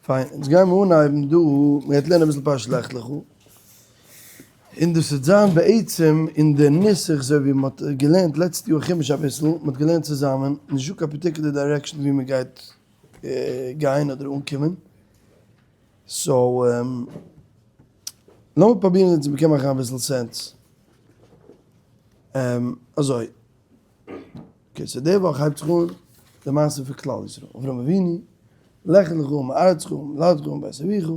פיין, אונז גייען מיר אנהייבן דא, מען גייט לערנען אביסל פרשת לך לך, און דאס וועט זיין בעצם אין די נוסח אזוי ווי מען האט געלערנט לעצטע יאר חומש אביסל, מען האט געלערנט צוזאמען, נישט דא קיין particular direction ווי מען גייט גיין אדער אנקומען, so לאמיר פרובירן צו מ'קען מאכן אביסל sense. אזוי. okay, so די וואך הייבט זיך אן די מעשה פון כלל ישראל, אברהם אבינו, לך לך מארצך וממולדתך ומבית אביך,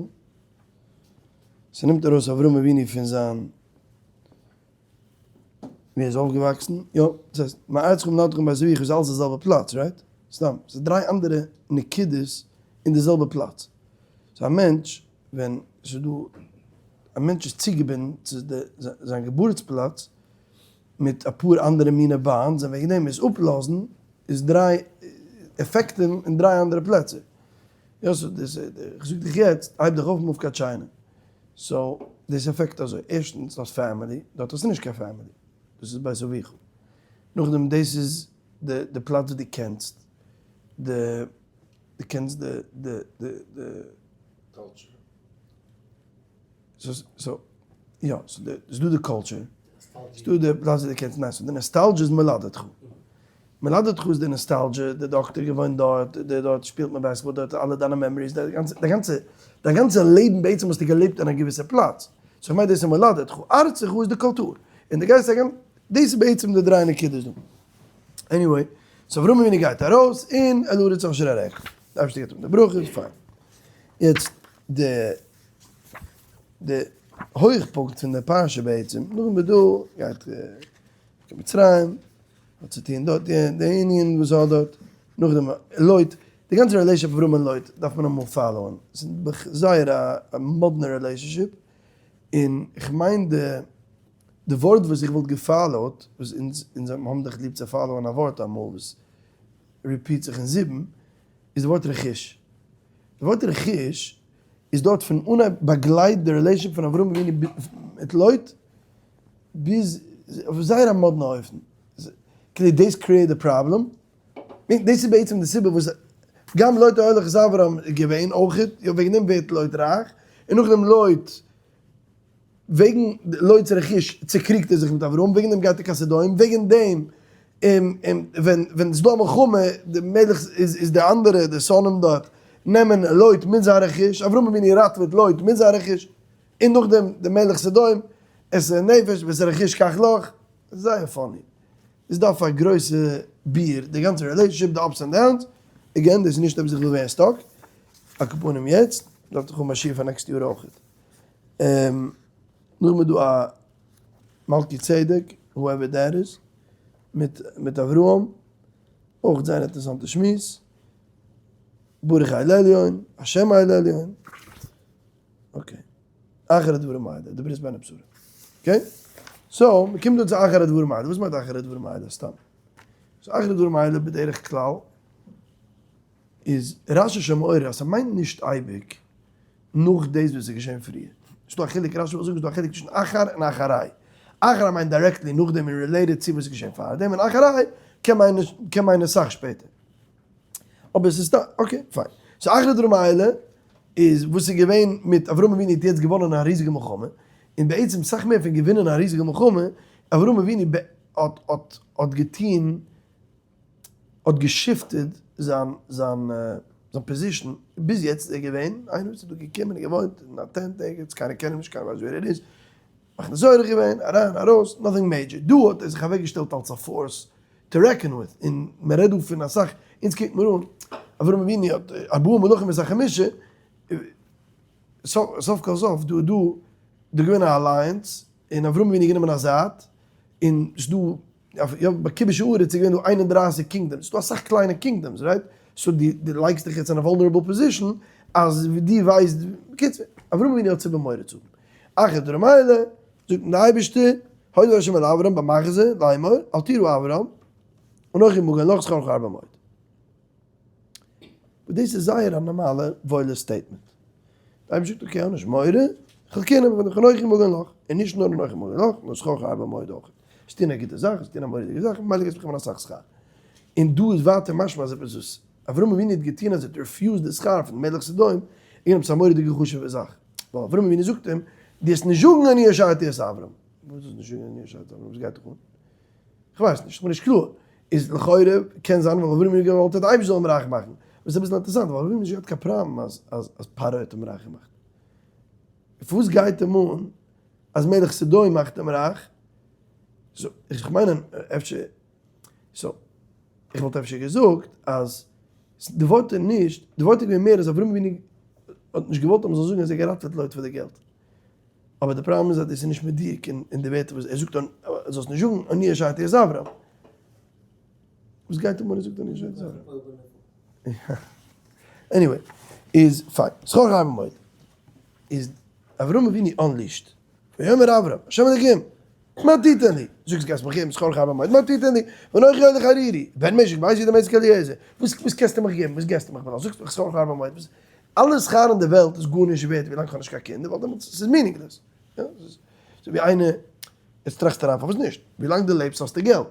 ס'נעמט ארויס אברהם אבינו פון זיין ווי ער איז אויפגעוואקסן, יא, דאס הייסט מארצך וממולדתך ומבית אביך איז אלעס די זעלבע פלאץ, right? סתם, ס'איז דריי אנדערע נקודות אין די זעלבע פלאץ. so א מענטש ווען ס'איז דא, א מענטש איז צוגעבינדן צו זיין געבורטס פלאץ, מיט אפאר אנדערע מינע bonds און וועגן דעם איז אפלאזן איז דריי עפעקטן אין דריי אנדערע פלעצער. יא so דאס איך זאג דיך יעצט הייב דיך אויף move קיין China. so דאס עפעקט אזוי ערשטנס דו האסט family דארט האסטו נישט קיין family דאס איז בית אביך. נאכדעם דאס איז די די פלאץ וואס דו קענסט די דו קענסט די די די די culture. so יא, ס'איז דא די culture, ס'איז דא די פלאץ ווי דו קענסט, ניין, so די nostalgia איז מולדתך. מולדתך איז די nostalgia, די דאקטער געוואוינט דארט, די דארט שפילט מען basketball, דארט אלע דיינע memories, די גאנצע, די גאנצע, דיין גאנצע לעבן בעצם האסטו געלעבט אין א געוויסע פלאץ. so כ'מיין דאס איז מולדתך, ארצך איז די קולטור. און די גייסט א גאנ, דאס איז בעצם די דריי נקודות דא. anyway, so אברהם אבינו גייט ארויס און אל הארץ אשר אראך. די אייבערשטער געבט אים די ברכות, פיין. יעצט די. די הויכפונקט פון די פרשה בעצם, נאכדעם איז דא גייט קיין מצרים, האט צו טון דארט די ענין וואס האט דארט, נאכדעם לוט, די גאנצע relationship אברהם און לוט דארף מען אמאל follow ען, ס'איז זייער א מאדנע relationship, און כ'מיין די די ווארט וואס איך וואלט גע follow ט, וואס אונז אונז האבן דאך ליב צו follow ען א ווארט אמאל וואס repeat זיך אין זיבן, איז די ווארט רכוש. די ווארט רכוש איז דארט פון אנהייב באגלייט די relationship פון אברהם אבינו מיט לוט ביז אויף זייער א מאדנע אופן. כאילו דאס create די פראבלעם. דאס איז בעצם די סיבה וואס גם לוט הולך את אברהם איז געווען אויכעט, יא וועגן דעם ווערט לוט רייך, און נאכדעם לוט וועגן לוט'ס רכוש צוקריגט ער זיך מיט אברהם, וועגן דעם גייט ער קיין סדום, וועגן דעם ווען ס'איז דא א מלחמה, די מלך איז די אנדערע, די שונאים דארט, נעמען לוט מיט זיין רכוש, אברהם אבינו ראטוועט לוט מיט זיין רכוש, און נאכדעם די מלך סדום, את הנפש ואת הרכוש קח לך, זייער funny. עס דארף א גרויסע ביר, די גאנצע relationship, די ups and downs, again דאס איז נישט עפעס איך וויל ווערן stuck, על כל פנים יעצט, דארף איך האבן א שיעור פאר next יאר אויכעט. נאכדעם איז דא א מלכי צדק, whoever that is, מיט מיט אברהם, אויך זייער אינטערעסאנטע שמועס, ברוך אל עליון, השם אל עליון, okay, אחר הדברים האלה, די ברית בין הבתרים, okay? so, מ'קומט דא צו אחר הדברים האלה, וואס מיינט אחר הדברים האלה סתם? so אחר הדברים האלה בדרך כלל איז רשי שוין מעורר אז ס'מיינט נישט אייביג נאך דאס וואס איז געשען פריער. ס'איז דא א חילוק, רשי וויל זאגן ס'איז דא א חילוק צווישן אחר און אחרי. אחר מיינט directly נאכדעם און related צו וואס איז געשען פארדעם, און אחרי קען מיינען קען מיינען סאך שפעטער. אבער ס'איז סתם, okay fine. so אחר הדברים האלה איז וואס איז געווען מיט אברהם אבינו האט יעצט געוואנען א ריזיגע מלחמה, און בעצם סאך מער פון געווינען א ריזיגע מלחמה, אברהם אבינו האט האט האט געטון האט גע shifted זיין זיין זיין position, ביז יעצט איז ער געווען איינער וואס איז דא געקומען און געוואוינט אין א tent ערגעץ, קיינער קען אים נישט, קיינער ווייסט ווער ער איז, מכניס אורח געווען, אריין ארויס, nothing major, דא האט ער זיך אוועק געשטעלט אלס א force to reckon with, און מען רעדט דא פון אסאך, אונז קוקט מיר אן, אברהם אבינו האט ארבעה מלכים ואת החמישה, סוף כל סוף דא איז דא דא געווען א alliance, און אברהם אבינו האט גענומען א זייט, און ס'דא יא ביי כיבוש הארץ איז געווען דא 31 kingdoms, ס'דא אסאך קליינע kingdoms right? so דו דו לייגסט דיך יעצט אין א vulnerable position אז דו ווייסט, בקיצור, אברהם אבינו האט סיבה מורא צו האבן. אחר הדברים האלה, זאגט אים די אייבערשטער, היה דבר השם אל אברהם במחזה לאמור, אל תירא אברהם, אנכי מגן לך שכרך הרבה מאוד. וואס דאס איז זייער א נארמאלע וואוילע statement. די אייבערשטער זאגט okay האב נישט מורא, איך וועל קענען ווען איך אנכי מגן לך, און נישט נאר אנכי מגן לך, נאר שכרך הרבה מאוד אויך. האסט טון א גוטע זאך, האסט טון א מורא'דיגע זאך, ממילא גייסטו באקומען אסאך שכר. און דא איז ווייטער משמע אז עפעס וואס אברהם אבינו האט געטון אז ער האט refused די שכר פון מלך סדום, איז געווען עפעס א מורא'דיגע חשוב'ע זאך, ווייל אברהם אבינו זאגט אים, דו וועסט נישט זאגן אני העשרתי את אברהם. וואס איז נישט זאגן אני העשרתי את אברהם? וואס גייט דיך אן? כ'ווייס נישט, כ'בין נישט קלאר. איז לכאורה קען זיין ווייל אברהם אבינו האט געוואלט אז די אייבערשטער זאל אים רייך מאכן. וואס איז אביסל אינטערעסאנט ווייל אברהם אבינו האט נישט געהאט קיין פראבלעם אז אז פרעה האט אים רייך געמאכט. פארוואס גייט אים אן אז מלך סדום מאכט אים רייך? so איך מיין אפשר so איך וואלט אפשר געזאגט אז די ווארט איז נישט, די ווארט איז געווען מער אז אברהם אבינו האט נישט געוואלט אז מ'זאל זאגן אז ער האט געראטעוועט לוט פאר די געלט. אבער די פראבלעם איז אז דאס איז נישט מדויק אין די ווערטער וואס ער זאגט אן זאלסט נישט זאגן אני העשרתי את אברהם. וואס גייט אים אן ער זאגט אני העשרתי את אברהם? anyway, איז פיין. שכרך הרבה מאוד. איז אברהם אבינו unleashed. ויאמר אברהם, השם אלוקים, מה תתן לי? זאגסט גייסט מיך געבן שכרך הרבה מאוד, מה תתן לי? ואנכי הולך ערירי, בן משק בית דמשק אליעזר. וואס וואס קענסטו מיך געבן? וואס געסטו מיך בכלל? זאגסט מיך שכרך הרבה מאוד. אלע שכר אין די וועלט איז גארנישט ווערט ווילאנג איך האב נישט קיין קינדער, ווייל דעמאלטס ס'איז meaningless. אזוי ווי איינער, יעצט טראכסטו אריין פארוואס נישט? ווילאנג דו לעבסט האסטו געלט.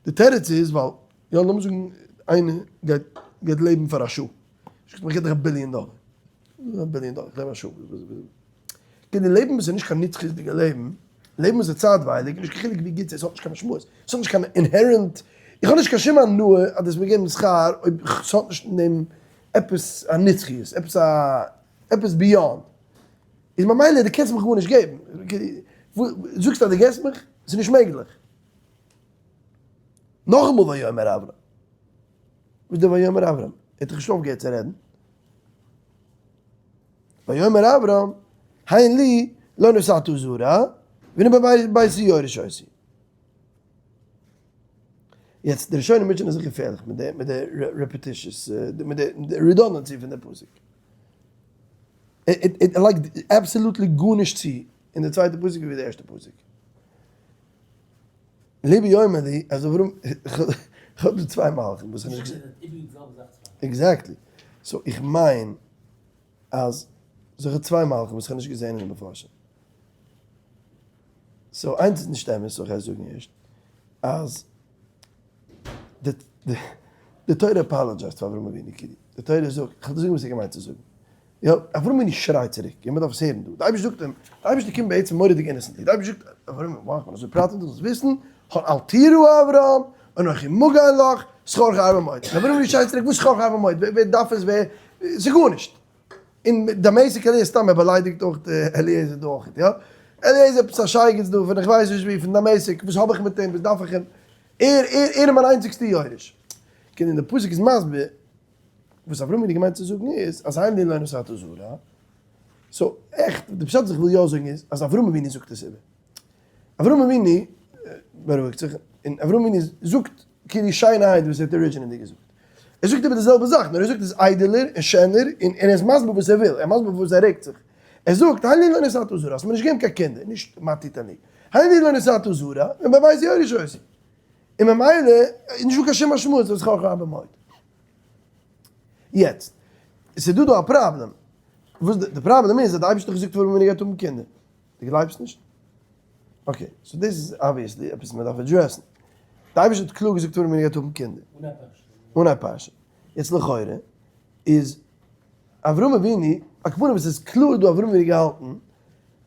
די תירוץ איז ווייל, יא לאמיר זאגן איינער גייט גייט לעבן פאר א שעה, זאגט מען איך גיב דיך א ביליאן דאלער. א ביליאן דאלער, איך לעב א שעה. קען די לעבן וואס איז נישט קיין נצחיות'דיגע לעבן, לעבן וואס איז צייטווייליג, נישט קיין חילוק ווי גוט ס'איז, ס'האט נישט קיין משמעות, ס'האט נישט קיין inherent, איך האב נישט קיין שום הנאה אז דו האסט מיר געגעבן שכר אויב ס'האט נישט אין דעם עפעס א נצחיות, עפעס א, עפעס beyond. איז ממילא דו קענסט מיך גארנישט געבן. זאגסט אז דו געבסט מיך? ס'איז נישט מעגליך. נאכאמאל ויאמר אברהם. וואס איז דער ויאמר אברהם? ער האט דאך נישט אויפגעהערט צו רעדן. ויאמר אברהם, הן לי לא נתת זרע, והנה בן ביתי יורש אותי. יעצט, די ראשונים מוטשענען זיך געפערליך מיט די מיט די repetitious, מיט די redundancy פון די פסוק. ער לייגט absolutely גארנישט צו אין די צווייטע פסוק ווי די ערשטע פסוק. לבי אומר לי אז אברהם, כ'האב דא צוויי מהלכים וואס איך האב נישט געזען. exactly. so איך מיין אז זיכער צוויי מהלכים וואס איך האב נישט געזען אין די מפרשים. so איינס איז נישט אמת, so איך גיי זאגן ערשט אז די תורה apologized פאר אברהם אבינו כאילו. די תורה זאגט, איך וועל דיר זאגן וואס איך געמיינט צו זאגן. יא, אברהם אבינו שרייט צוריק, און מען דארף עס הערן דא. די אייבערשטער זאגט אים, די אייבערשטער קומט בעצם מורא'דיג innocently. די אייבערשטער זאגט, אברהם, וואו איך בין אזוי פרטי, דו זאלסט וויסן, אל תירא אברהם, אנכי מגן לך, שכרך הרבה מאוד. און אברהם אבינו שרייט צוריק, וואס שכרך הרבה מאוד? ווער דארף עס? ווער? ס'איז גארנישט. און דמשק אליעזר סתם ער באליידיגט אויך אליעזר דא אויך, יא? אליעזר עפעס א שייגעץ דא פון איך ווייס נישט ווי, פון דמשק, וואס האב איך מיט אים, וואס דארף איך אים? ער, ער, ער איז מיין איינציגסטע יורש. כן, און די פסוק איז מסביר, וואס אברהם אבינו געמיינט צו זאגן איז, אז הן לי לא נתת זרע, so עכט, די פשט וואס איך וויל יא זאגן איז, אז אברהם אבינו זאגט עס איבער. אברהם אבינו בארואיגט זיך, און אברהם אבינו זאגט כאילו שיינערהייט וואס ער האט originally געזאגט. ער זאגט איבער די זעלבע זאך, נאר ער זאגט עס איידעלער און שענער, און ער איז מסביר וואס ער וויל, ער איז מסביר פארוואס ער רעגט זיך. ער זאגט, הן לי לא נתת זרע, האסט מיר נישט געגעבן קיין קינדער, נישט מה תתן לי. הן לי לא נתת זרע, ובן ביתי יורש אותי. און ממילא איז נישטא קיין שום משמעות וואס שכרך הרבה מאוד. יעצט, עס איז דא דא א פראבלעם. וואס די פראבלעם איז אז די אייבערשטער האט געזאגט פאר אברהם אבינו גייט האבן קינדער. דו גלייבסט נישט? okay, so דאס איז obviously עפעס מען דארף address ן. די אייבערשטער האט קלאר געזאגט אברהם אבינו גייט האבן קינדער. אן א פרשה. אן א פרשה. יעצט לכאורה איז אברהם אבינו, על כל פנים עס איז קלאר דא אברהם אבינו געהאלטן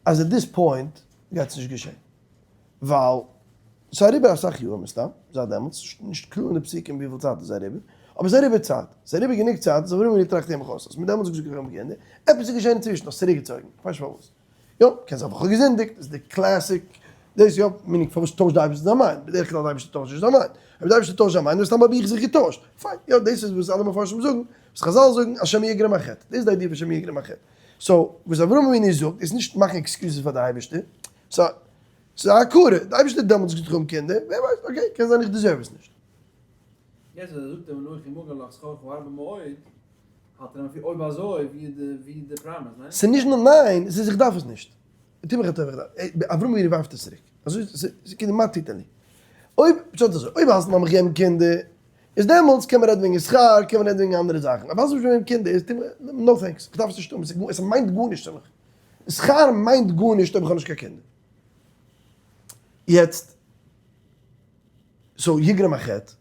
אז at this point גייט עס נישט געשען. ווייל ס'איז אריבער אסאך יאר מסתם זייט דעמאלטס, נישט קלאר אין די פסוקים וויפיל צייט איז אריבער, אבער ס'איז אריבער צייט, ס'איז אריבער גענוג צייט אז אברהם אבינו טראכט אים אויס, האסט מיר דעמאלטס געזאגט איך האב קינדער, עפעס איז געשען אינצווישן, האסט צוריקגעצויגן, כ'ווייס נישט פארוואס. יא, קען זיין ווייל כ'האב געזינדיגט, איז די classic דאס יא, meaning פארוואס טוישט די אייבערשטער זיין mind, בדרך כלל די אייבערשטער טוישט נישט זיין mind, אויב די אייבערשטער טוישט זיין mind, מסתם האב איך זיך געטוישט, פיין, יא דאס איז וואס אלע מפרשים זאגן, וואס חזל זאגן, אז שמא יגרום החטא, דאס איז די idea פון שמא יגרום החטא. so, וואס אברהם אבינו זאגט איז נישט מאכן excuses פאר די אייבערשטער, סא, ס'איז א הכרה, די אייבערשטער האט דעמאלטס געזאגט איך האב קינדער, ווער ווייסט, okay, קען זיין איך deserve עס נישט. יעצט ווען ער זאגט אים אנכי מגן לך שכרך הרבה מאוד, האלט ער אים אפיר אויב אזוי ווי איז די ווי איז די promise, ניין? ס'איז נישט נאר ניין, ס'איז איך דארף עס נישט. טו מיך א טובה איך דארף, אברהם אבינו ווארפט עס צוריק. אזוי ס'איז כאילו מה תתן לי. אויב, פשט אזוי, אויב האסט נאר מיך געגעבן קינדער, איז דעמאלטס קען מען רעדן וועגן שכר, קען מען רעדן וועגן אנדערע זאכן. אויב האסט נישט געגעבן קינדער, איז טו מיר, no thanks, איך דארף עס נישט האבן, עס מיינט גארנישט צו מיך. שכר מיינט גארנישט אויב איך האב נישט קיין קינדער. יעצט, so יגרום החטא,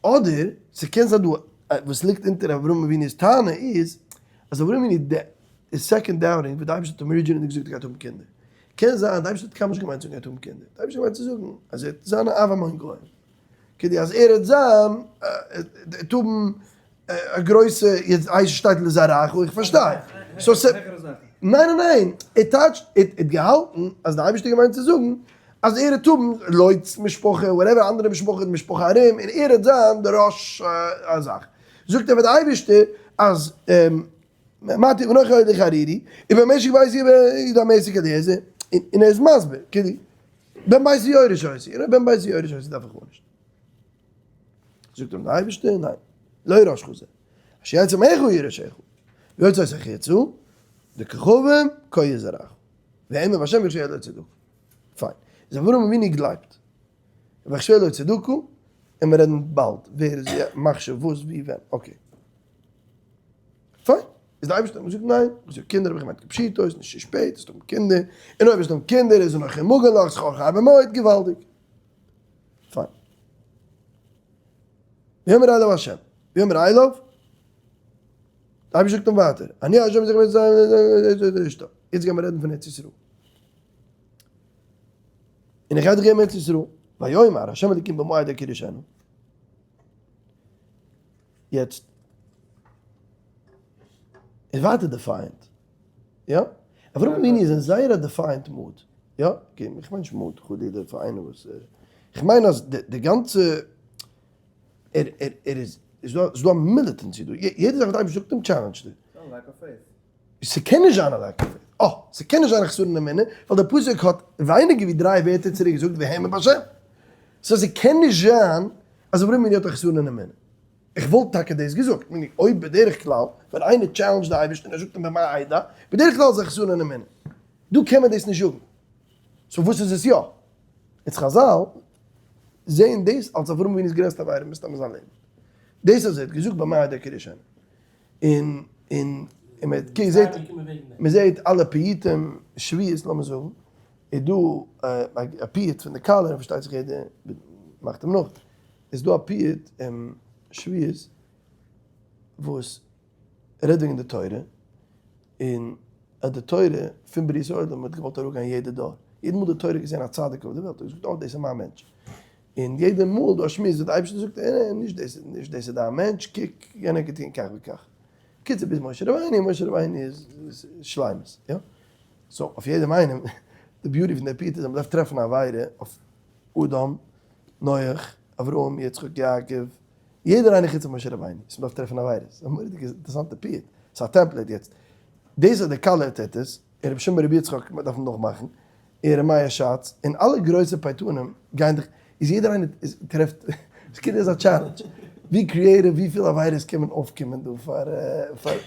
אדער ס'קען זיין דא וואס ליגט אונטער אברהם אבינו'ס טענה איז אז אברהם אבינו די. איז second doubting וואס די אייבערשטער האט אים originally געזאגט ער גייט האבן קינדער. קען זיין די אייבערשטער האט קיינמאל נישט געמיינט צו זאגן ער גייט האבן קינדער. די אייבערשטער האט געמיינט צו זאגן אז ער וועט זיין א אב המון גוים. כדי אז ער וועט זיין, ער וועט האבן א גרויסע, יעצט איי ס'שטייט לזרעך, איך פארשטיי. so ס' ניין ניין ניין, ער טייטשט, ער האט געהאלטן אז די אייבערשטער האט געמיינט צו זאגן אז ער וועט האבן לויט'ס משפחה, whatever אנדערע משפחה, די משפחה ארום, און ער וועט זיין די ראש הזאך. זאגט אבער די אייבערשטער אז אמרתי אנכי הולך ערירי, ובמשק ביתי דמשק אליעזר, און ער איז מסביר, כאילו, בן ביתי יורש אותי, און אויב בן ביתי יורש אותי דארף איך גארנישט. זאגט אים די אייבערשטער, ניין, לא ירשך זה, אשר יצא מעיך יורשך, ויוצא את החוצה, די כוכבים כה יזרעך, והאמין בהשם ויחשבו לו צדקה. פיין. איז אברהם אבינו גלייבט. ויחשבו לו צדקה, און מיר רעדן באלד ווער איז מחשב וואס ווי ווען, okay. פיין, איז די אייבערשטער האט געזאגט ניין, איך זאג קינדער האב איך געמיינט כפשוטו, איז נישט צו שפעט, עס האבן קינדער, און אויב עס האבן קינדער איז נאך אין מאגן לאך, שכח הרבה מאוד, געוואלדיג. פיין. ויאמר אליו השם, ויאמר אליו, די אייבערשטער זאגט אים ווייטער, אני השם זיך מיט זיין, יעצט גיימיר רעדן פון ארץ ישראל. און איך גיי דיך געבן ארץ ישראל, ויאמר השם אלוקים במה אדע כי אירשנה. יעצט איז ווייטער defiant, יא? אברהם אבינו איז אין זייער א defiant mood, יא? okay, איך מיין נישט mood חלילה פאר איינער וואס, איך מיין אז די גאנצע, ער ער ער איז, ס'איז דא א militancy דא, יעדע זאך וואס די אייבערשטער זאגט אים challenge ט ער. ס'קען נישט זיין א lack of faith. אה, ס'קען נישט זיין א חסרון אמונה, ווייל דער פסוק האט ווייניגער ווי דריי ווערטער צוריק געזאגט והאמין בהשם. so ס'קען נישט זיין אז אברהם אבינו האט א חסרון אין אמונה. איך וואלט טאקע דאס געזאגט. meaning אויב בדרך כלל ווען איינער challenge ט די אייבערשטער און ער זאגט אים במה אדע, בדרך כלל איז א חסרון אין אמונה. דא קען מען דאס נישט זאגן. so וואס איז עס יא? יעצט חזל זעען דאס אלס אברהם אבינו'ס גרעסטע עבירה מסתם אין זיין לעבן. דאס אז ער האט געזאגט במה אדע כי אירשנה. און און און מען זעט מען זעט אלע פיוטים שבועות לאמיר זאגן איז דא א פיוט פון די כלה און פארשטייט זיך יעדער מאכט אים נאך איז דא א פיוט אין שבועות וואס רעדט וועגן די תורה און אז די תורה פון בריאת העולם האט געוואלט אראפגיין יעדע דור יעדע מאל די תורה האט געזען א צדיק אויף די וועלט האט געזאגט אה דאס איז מיין מענטש און יעדע מאל דא א שמועס וואס די אייבערשטער זאגט אה נישט דאס נישט דאס איז דיין מענטש קוק יענער האט געטון כך וכך. קיצור ביז משה רבינו, משה רבינו איז שלימות, יא? so אויף יעדעם איינעם, די beauty פון די פיוט איז אז מ'דארף טרעפן א עבירה אויף אדם, נח, אברהם, יצחק, יעקב, יעדער איינער חוץ פון משה רבינו, so מ'דארף טרעפן עבירות, ס'איז א מורא'דיגע אינטערעסאנטע פיוט, ס'איז א template יעצט, דאס אז די כלה טוט עס, און רבי שמעון רבי יצחק דארף מען נאכמאכן, און ר' מאיר שץ, און אלע גרויסע פייטנים גייען דאך, איז יעדער איינער איז טרעפט, עס קומט אויס א challenge, ווי creative וויפיל עבירות קען מען אויפקומען דא פאר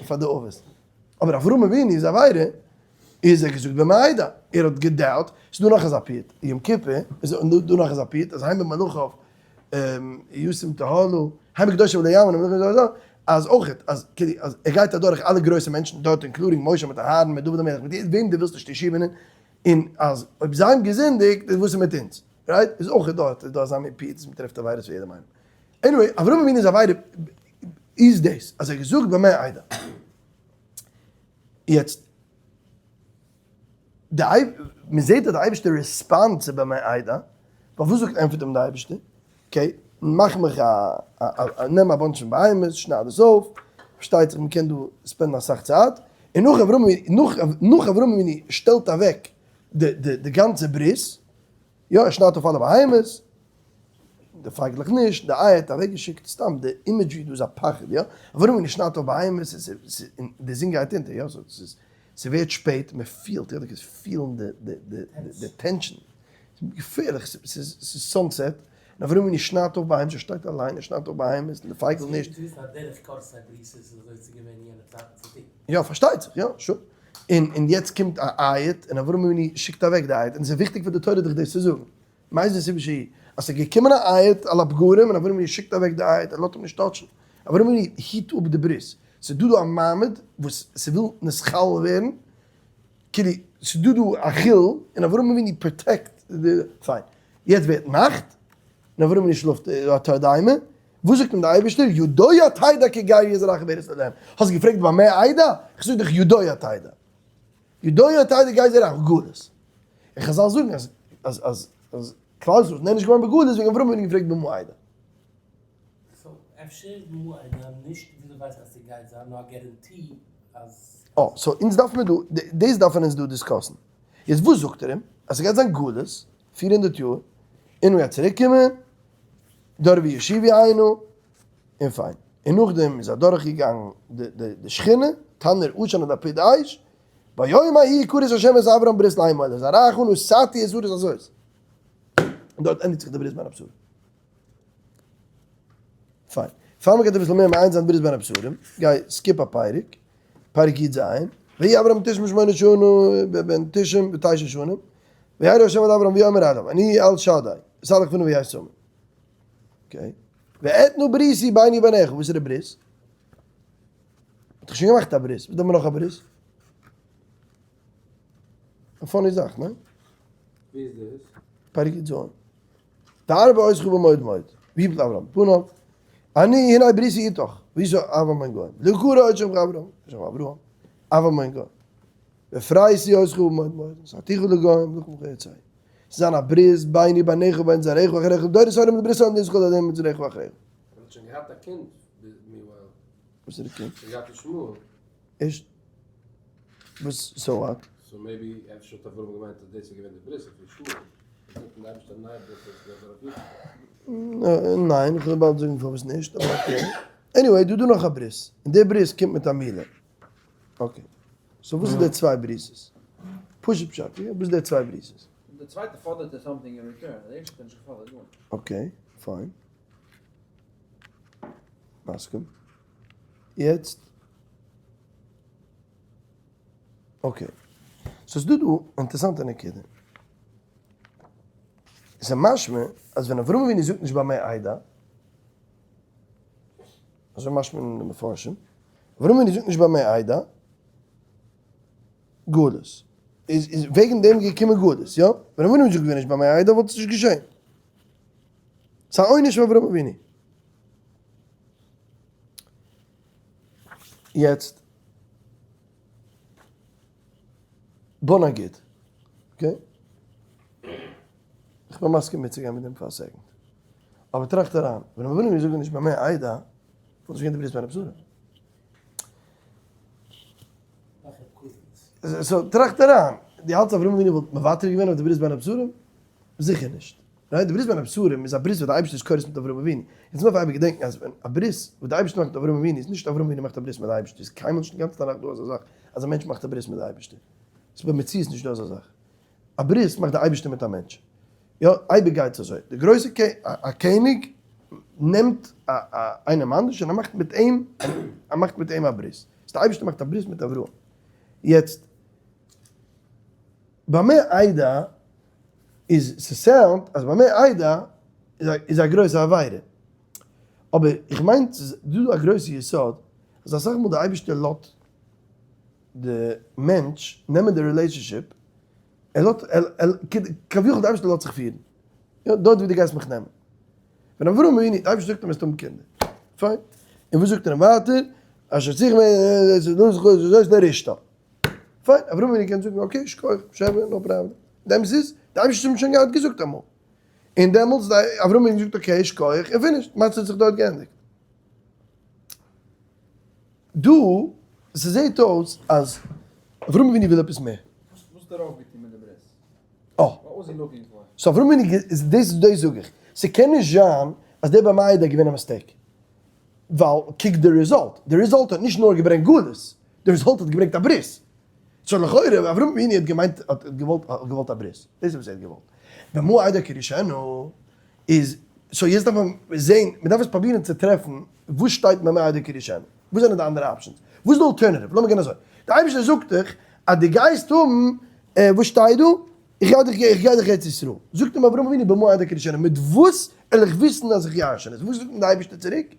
פאר די אבות. אבער אברהם אבינו איז עבירה, איז ער געזאגט במה אדע, ער האט געדאוט, ס'איז דא נאך אזא פיוט, יום כיפור, איז דא נאך אזא פיוט, אז הן במלאכיו ישים תהלה, הן בקדושיו לא יאמין, אז אויכעט, אז כאילו אז ער גייט אדורך אלע גרויסע מענטשן דארט including משה מיט אהרן מיט דוד המלך מיט וועם דו ווילסט נישט תשיב'נען, און אז אויב זיי האבן געזינדיגט איז וואס איז מיט אונז? right? איז אויכעט דארט איז דא אזא מין פיוט וואס מ'טרעפט עבירות פאר יעדעם איינעם. anyway, אברהם אבינו'ס עבירה איז דאס אז ער האט געזאגט במה אדע. יעצט די אייב מען זעט אז די אייבערשטער respond ט צו במה אדע, ווייל וואס זאגט ענטפערט אים די אייבערשטער, okay, מאך מיך א א נעם א bunch פון בהמות, שנייד עס אויף, פארשטייט זיך מען קען דא spend ן אסאך צייט, און נאך אברהם נאך נאך אברהם אבינו שטעלט אוועק די די די גאנצע ברית, יא ער שניידט אויף אלע בהמות, די פייגלעך נישט, די אייער האט אוועק געשיקט, סתם די imagery דא איז א פחד יא, אברהם אבינו שניידט אויף בהמות, און די זון גייט אונטער יא, ס'איז ס'ווערט שפעט, מען פילט, יא דו קענסט פילן די די די די tension, ס'איז געפערליך, ס'איז ס'איז sunset, און אברהם אבינו שניידט אויף בהמות, ער שטייט אליין, ער שניידט אויף בהמות, און די פייגל נישט. צו וויסן אז דרך כורסי ברית איז אזוי צו געווען אין יענע צייטן צו טון. יא פארשטייט זיך, יא sure. און און יעצט קומט א עיט, און אברהם אבינו שיקט אוועק די עיט, און ס'איז וויכטיג פאר די תורה דיך דאס צו זאגן. מאיזה סיבה שהיא, אז ס'איז געקומען א עיט על הפגרים און אברהם אבינו שיקט אוועק די עיט, ער לאזט אים נישט touch ן. אברהם אבינו היט אפ די ברית. ס'איז דא דא א מעמד וואס ס'וויל נתחלל ווערן, כאילו ס'איז דא דא א חילול, און אברהם אבינו protect די, פיין. יעצט ווערט נאכט, און אברהם אבינו שלאפט א תרדמה, וואס זאגט אים דער אייבערשטער? ידוע תדע כי גר יהיה זרעך בארץ לא להם. האסט געפרעגט במה אדע? איך זאג דיך ידוע תדע. ידוע תדע גר זרעך, גלות. און חזל זאגן אז אז אז אז כלל ישראל איז נענש געווארן בגלות וועגן אברהם אבינו געפרעגט במה אדע. so אפשר איז במה אדע נישט ווי דו ווייסט אז ס'גייט זיין, נאר א guarantee אז. אה, so אונז דארף מיר דא, דאס דארפן אונז דא discuss ן. יעצט וואס זאגט ער אים? אז ס'גייט זיין גלות, 400 יאר, און מ'גייט צוריק קומען, דור וישיבי היינו, און פיין. און נאכדעם איז אדורך געגאנגען די שכינה, תנור עשן און לפיד אש, ביום ההוא כרת השם את אברהם ברית לאמור, לזרעך נתתי את הארץ הזאת. און דארט ענדיגט זיך די ברית בין הבתרים. פיין. פאר מ'גייט אביסל מער מעיין זיין ברית בין הבתרים, גיי skip א פרק, פרק י"ז, ויהי אברהם 98 שנה, בן 99 שנים, וירא השם אל אברהם ויאמר אליו, אני אל שדי, אסלח פני והיה שמים. okay. ואתנה בריתי ביני וביניך, וואס איז די ברית? האט דאך שוין געמאכט א ברית, וואס דארף מען נאך א ברית? א funny זאך, ניין? ווי איז דאס? פרק י"ז. תערב עוזך במועד מועד, ויפל אברהם פניו, אני הנה בריתי איתך, וישא אברהם בן גוים, לקרא עוד שמך אברהם, שם אברהם, אברהם בן גוים. ופרייסי עוזך במועד מועד, נתתיך לגוים, לכו מחיי צאי. ס'איז א ברית ביני וביניך ובין זרעך אחריך, דורות עולם די ברית העולם נזכור אדם מיט זרעך אחריך. ער האט שוין געהאט א קינד meanwhile. וואס איז די קינד? שוין געהאט ישמעאל. ערשט וואס so what? so maybe אפשר האט אברהם געמיינט אז דאס איז געווען די ברית אויף ישמעאל. זאגט אים די אייבערשטער א נייע ברית אז עס גייט זיין אויף יצחק. ניין, איך וועל באלד זאגן פארוואס נישט, אבער okay. anyway, דא דא נאך א ברית, און די ברית קומט מיט א מילה. okay. so וואס איז די צוויי ברית'ס? פשוט פשט, יא? וואס איז די צוויי ברית'ס? די צווייטע פאדערט ער something in return, די ערשטע האט ער נישט געפאדערט גארנישט. okay, פיין. מסכים. יעצט. okay. so ס'דא דא אינטערעסאנטע נקודה. עס איז משמע אז ווען אברהם אבינו זאגט נישט במה אדע, אזוי משמע אין די מפרשים, אברהם אבינו זאגט נישט במה אדע, גלות. איז איז וועגן דעם געקומען גלות, יא? ווען אברהם אבינו זאגט ווען נישט במה אדע וואלט עס נישט געשען. ס'איז א עונש פאר אברהם אבינו. יעצט, בוא נגיד, okay? איך בין מסכים מיטצוגיין מיט דעם פאר א second. אבער טראכט אריין, ווען אברהם אבינו זאגט נישט במה אדע, וואלט נישט געווען די ברית בין הבתרים. so טראכט אריין, דו האלטסט אברהם אבינו וואלט מוותר געווען אויף די ברית בין הבתרים? זיכער נישט. right? די ברית בין הבתרים איז א ברית וואס די אייבערשטער איז כורת מיט אברהם אבינו. יעצט מ'דארף אייביג געדענקן אז ווען א ברית וואס די אייבערשטער מאכט מיט אברהם אבינו איז נישט אברהם אבינו מאכט א ברית מיט די אייבערשטער, איז קיינמאל נישט אין גאנץ תנך דא אזא זאך אז א מענטש מאכט א ברית מיט די אייבערשטער. ס'איז במציאות נישט דא אזא זאך. א ברית מאכט די אייבערשטער מיט א מענטש. יא, אייביג גייט עס אזוי. די גרויסע א קעניג נעמט א איינעם אנדערש און ער מאכט מיט אים, ער מאכט מיט אים א ברית. איז די אייבערשטער מאכט א ברית מיט אברהם. יעצט, במה אדע איז ס' sound ט אז במה אדע איז א גרויסע עבירה. אבער איך מיין ס'איז דא א גרויסע יסוד אז אסאך מאל די אייבערשטער לאט די מענטש נעמען די relationship, ער לאט, כביכול די אייבערשטער לאט זיך פירן, יא, דארט ווי דו גייסט מיך נעמען. ווען אברהם אבינו, די אייבערשטער זאגט אים וועסט האבן קינדער, פיין, און וואס זאגט ער אים ווייטער, אשר צריך זאת לרשתה, פיין, אברהם אבינו קען זאגן okay, שכוח, שעווע, no problem, דעם איז, די אייבערשטער האט אים שוין געהאט געזאגט אמאל, און דעמאלטס אברהם אבינו זאגט okay, שכוח, און finish, מצה האט זיך דארט געענדיגט. דא, ס'זעהט אויס אז אברהם אבינו וויל עפעס מער. וואס האט ער אויפגעטון מיט די ברית? אה. What was he looking for? so אברהם אבינו, דאס דאס זאג איך. ס'קען נישט זיין אז דער במה אדע איז געווען א mistake. ווייל קוק די result. די result האט נישט נאר געברענגט גלות. די result האט געברענגט א ברית. so לכאורה אברהם אבינו האט געמיינט, האט געוואלט, האט געוואלט א ברית. דאס איז וואס ער האט געוואלט. במה אדע כי אורישנו איז, so יעצט דארף מען זעהן, מען דארף עס פרובירן צו טרעפן וואס שטייט במה אדע כי אורישנו. וואס זענען די אנדערע options? וואס איז די alternative? לאמיר גיין אזוי. די אייבערשטער זאגט דיך אז דו גייסט האבן, וואס שטייט דא? איך גיי דיך, איך גיי דיך ארץ ישראל. זאגט אים אברהם אבינו במה אדע כי אורישנו, מיט וואס וועל איך וויסן אז איך ירש'ן עס? וואס זאגט אים די אייבערשטער צוריק?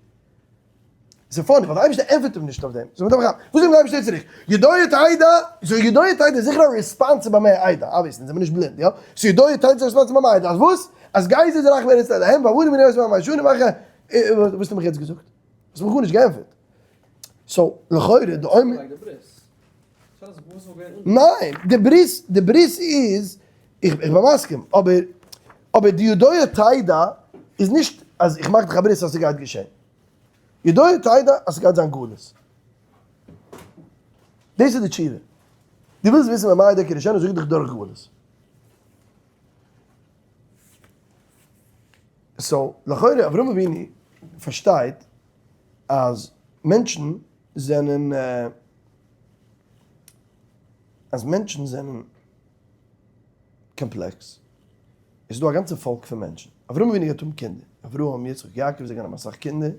ס'איז funny, ווייל די אייבערשטער ענטפערט אים נישט אויף דעם. so מ'דארף כאפן, וואס זאגט אים די אייבערשטער צוריק? ידוע תדע, so ידוע תדע איז זיכער א response צו במה אדע, obviously, זעמיר נישט בלינד, יא? so ידוע תדע איז א response צו במה אדע, אז וואס? אז גייסט זיי זרח בארץ אלהים, ועבדו בני יוסף עמי שנים אחר. וואס האסטו מיך יעצט געזאגט? האסט מיך גארנישט געענטפערט. so לכאורה די עומק. ניין, די ברית, די ברית איז, איך בין מסכים, אבער, אבער די ידוע תדע איז נישט אז איך מאך דיך א ברית אז ס'גייט געשען. ידוע תדע אז ס'גייט זיין גלות. דאס איז די תשובה. דו ווילסט וויסן במה ידע קידושנו, זאג איך דיך דורך גלות. so לכאורה אברהם אבינו פארשטייט אז מענטשן זענען אז מענטשן זענען קאמפלעקס, עס איז דא א גאנצע פאלק פון מענטשן, אברהם אבינו גייט האבן קינדער, אברהם יצחק יעקב זיי גייען האבן אסאך קינדער,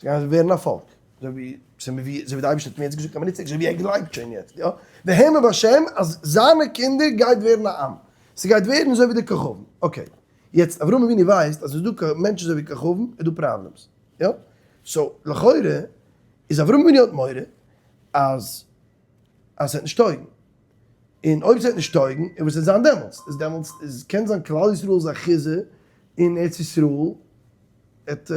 זיי גייען ווערן א פאלק, אזוי ווי אזוי ווי די אייבערשטער האט מיר יעצט געזאגט אז מען נוצט אזוי ווי ער גלייבט שוין יעצט יא, והאמין בהשם אז זיינע קינדער גייט ווערן א עם, ס'גייט ווערן אזוי ווי די כוכבים, okay, יעצט אברהם אבינו ווייסט אז עס איז דא מענטשן אזוי ווי כוכבים איז דא problems, יא, so לכאורה איז אברהם אבינו האט מורא אז אז ס'וועט נישט טויגן, און אויב ס'וועט נישט טויגן, און וואס וועט זיין דעמאלטס? איז דעמאלטס איז קען זיין כלל ישראל'ס אחיזה אין ארץ ישראל וועט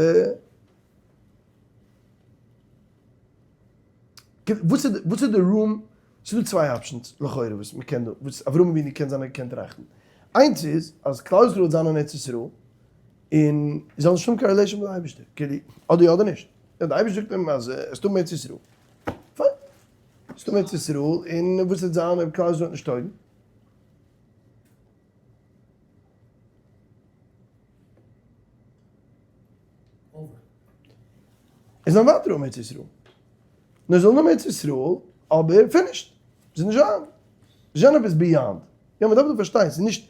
וואס איז וואס איז די room? ס'איז דא צוויי options לכאורה וואס מ'קען דא וואס אברהם אבינו קען זיין ער קען טראכטן. איינס איז אז כלל ישראל וועט זיין אין ארץ ישראל און זיי זאלן נישט האבן קיין relation מיט די אייבערשטער, כאילו אדער יא אדער נישט. יא די אייבערשטער זאגט אים אז עס טוט ארץ ישראל. פיין. עס טוט ארץ ישראל און וואס וועט זיין אויב כלל ישראל וועט נישט טויגן? איז זאל ווייטער האבן ארץ ישראל. נאר זאל האבן ארץ ישראל אבער finished. ס'איז נישט זיין. נישט זיין עפעס beyond. יא מ'דארף דא פארשטיין ס'איז נישט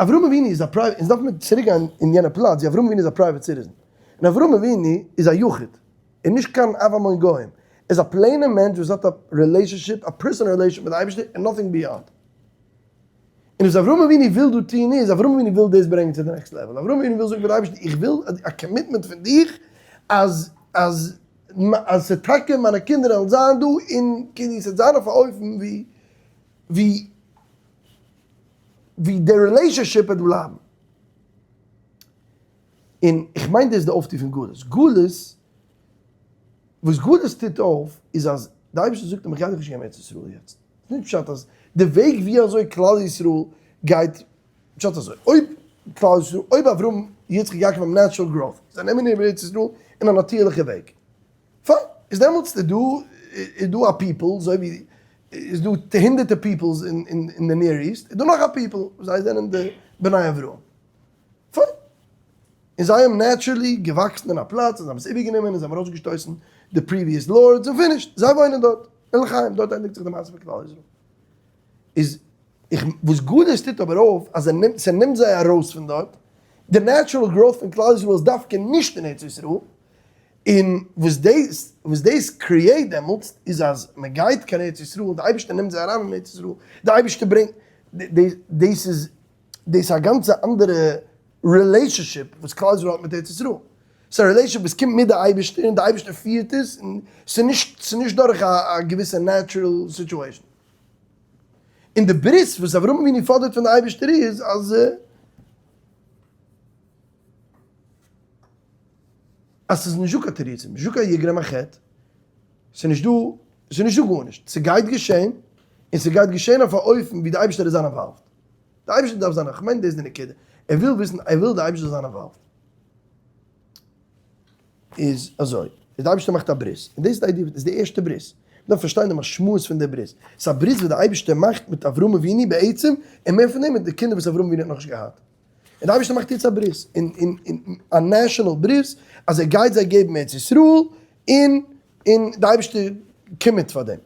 אברהם אבינו איז א private, אונז דארף מיר צוריק גיין אין יענע פלאץ ווי אברהם אבינו איז א private citizen. און אברהם אבינו איז א יחיד. און נישט קיין אב המון גוים. ער איז א plain ע מענטש וואס האט א relationship, א personal relationship מיט די אייבערשטער און nothing beyond. און וואס אברהם אבינו וויל דא טון איז, אברהם אבינו וויל דאס ברענגען צו די next level, אברהם אבינו וויל זאגן פאר די אייבערשטער איך וויל א commitment פון דיך אז אז אז ס'טאקע מיינע קינדער וועלן זיין דא און כאילו ס'וועט זיין אויף א אופן ווי ווי ווי די relationship וועט בלייבן. און איך מיין דאס איז די אויפטו פון גלות. גלות, וואס גלות טוט אויף איז אז די אייבערשטער זאגט אים איך גיי דיך נישט געבן ארץ ישראל יעצט. ס'איז נישט פשט אז די וועג ווי אזוי כלל ישראל גייט, פשט אזוי, אויב כלל ישראל, אויב אברהם יצחק יעקב האבן natural growth, זיי נעמען איבער ארץ ישראל אין א נאטירליכע וועג, פיין, איז דעמאלטס איז דא איז דא א people, אזוי ווי איז דא הונדערטער peoples אין די Near East, איז דא נאך א people, זיי זענען די בני אברהם. פיין. און זיי האבן naturally געוואקסן אין א פלאץ און זיי האבן עס איבערגענומען און זיי האבן ארויסגעשטויסן די previous lords און finished. זיי וואוינען דארט. און לחיים. דארט ענדיגט זיך די מעשה פון כלל ישראל. איז איך וואס גלות טוט אבער אויף אז ער נעמט ס'נעמט זיי ארויס פון דארט. די natural growth פון כלל ישראל איז דווקא נישט אין ארץ ישראל. און וואס דאס וואס דאס create דעמאלטס איז אז מ'גייט קיין ארץ ישראל און די אייבערשטער נעמט זיי אריין אין ארץ ישראל. די אייבערשטער ברענגט דאס איז דאס איז א גאנצע אנדערע relationship וואס כלל ישראל האט מיט ארץ ישראל. ס'איז א relationship וואס קומט מיט די אייבערשטער און די אייבערשטער פירט עס, און ס'איז נישט ס'איז נישט דורך א געוויסע natural situation. און די ברית וואס אברהם אבינו פאדערט פון די אייבערשטער איז אז אז ס'איז נישט דא קיין תירוצים, נישט דא קיין יגרום החטא, ס'איז נישט דא, ס'איז נישט דא גארנישט, ס'גייט געשען, און ס'גייט געשען אויף א אופן ווי די אייבערשטער איז זיין involved. די אייבערשטער דארף זיין, כ'מיין דאס איז די נקודה, ער וויל וויסן, ער וויל די אייבערשטער זאל זיין involved. איז אזוי, איז די אייבערשטער מאכט א ברית, און דאס איז די idea, דאס איז די ערשטע ברית, מ'דארף פארשטיין די משמעות פון די ברית, ס'איז א ברית וואס די אייבערשטער מאכט מיט אברהם אבינו בעצם, און מער פון דעם מיט די קינדער וואס אברהם אבינו האט נאכנישט געהאט. און די אייבערשטער מאכט יעצט א ברית, און און און א national ברית, אז ער גייט זיי געבן ארץ ישראל, און און די אייבערשטער commit פאר דעם.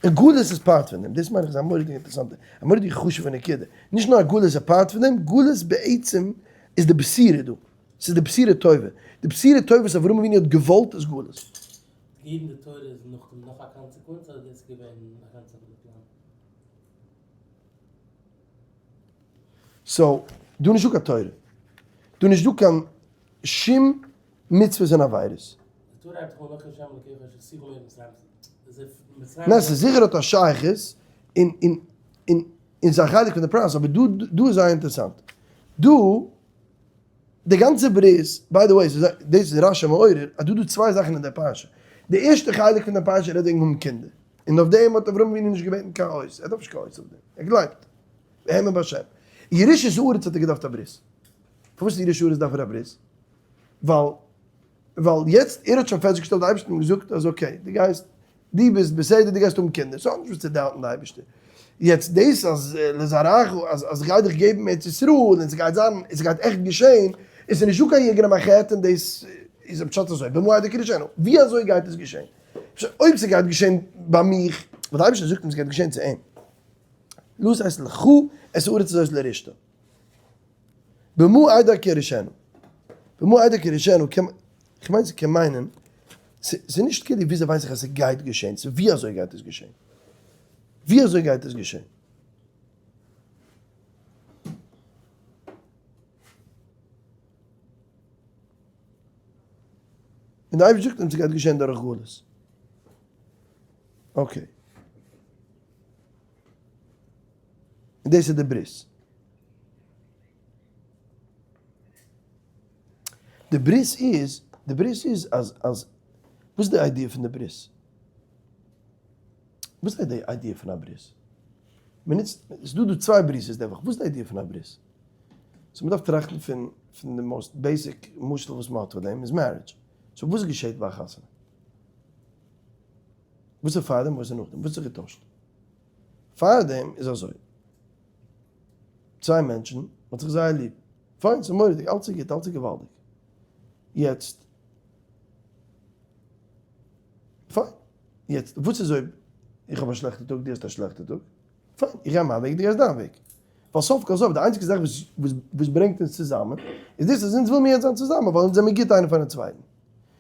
און גלות איז part פון דעם, דאס מיין איך איז א מורא'דיגע אינטערעסאנטע, א מורא'דיגע חשוב'ע נקודה, נישט נאר גלות איז א part פון דעם, גלות בעצם איז די בשורה דא, ס'איז די בשורה טובה, די בשורה טובה וואס אברהם אבינו האט געוואלט איז גלות. געבן די תורה איז נאכדעם נאך א consequence אדער דאס איז געווען א גאנץ אנדערע פלאן? so, דא נישט דא קיין תורה. דא נישט דא קיין שום מצוות און עבירות. ניין ס'איז זיכער האט א שייכות און און און און ס'איז א חלק פון די process אבער דא דא איז זייער אינטערעסאנט דא. די גאנצע ברית, by the way, דאס איז רשי מעורר, אז דא דא צוויי זאכן אין דער פרשה. די ערשטע חלק פון דער פרשה רעדט וועגן האבן קינדער. און אויף דעם האט אברהם אבינו נישט געבעטן קיין אות, ער דארף נישט קיין אות אויף דעם, ער גלייבט. והאמין בהשם. ירושת הארץ האט ער געדארפט א ברית. פארוואס ירושת הארץ דארף ער א ברית? ווייל ווייל יעצט ער האט שוין פעסטגעשטעלט די אייבערשטער האט אים געזאגט אז okay, דו גייסט, דו ביסט בסדר, דו גייסט האבן קינדער, ס'האט נישט וואס צו doubt ן די אייבערשטער. יעצט דאס אז לזרעך, אז אז איך גיי דיך געבן ארץ ישראל און ס'גייט זיין, און ס'גייט עכט געשען, און ס'איז נישטא קיין יגרום החטא און דאס איז פשט אזוי, במה אדע כי אורישנה, ווי אזוי גייט עס געשען? אויב ס'גייט געשען ביי מיך, ווייל די אייבערשטער זאגט אים ס'גייט געשען צו אים, לתת לך את הארץ הזאת לרשתה. במה אדע כי אורישנה. במה אדע כי אורישנה קען, כ'מיין ס'קען מיינען, ס'איז נישט כאילו וויאזוי ווייס איך אז ס'גייט געשען, ס'איז ווי אזוי גייט עס געשען. ווי אזוי גייט עס געשען. און די אייבערשטער זאגט אים ס'גייט געשען דורך גלות. Okay. און דאס איז די ברית. די ברית איז, די ברית איז אז, אז, וואס איז די idea פון די ברית? וואס איז די idea פון א ברית? מען נוצט, עס איז דא דא צוויי ברית'עס די וואך, וואס איז די idea פון א ברית? so מען דארף טראכטן פון, פון די most basic משל וואס מען האט פאר דעם איז marriage. so וואס געשעט ביי א חתונה? וואס איז פארדעם וואס איז נאכדעם? וואס האט זיך געטוישט? פארדעם איז אזוי, צוויי מענטשן, מען האט זיך זייער ליב, פיין, ס'איז מורא'דיג, אלץ איז גוט, אלץ איז געוואלדיג, יעצט, פיין, יעצט, וואס איז אויב איך האב א שלעכטע טאג, דו האסט א שלעכטע טאג, פיין, איך גיי מיין וועג, דו גייסט דיין וועג, ווייל סוף כל סוף, די איינציגסטע זאך וואס וואס ברענגט אונז צוזאמען, איז דאס אז אונז וויל מיר יעצט זיין צוזאמען, ווייל אונז זעמיר גוט איינער פארן צווייטן.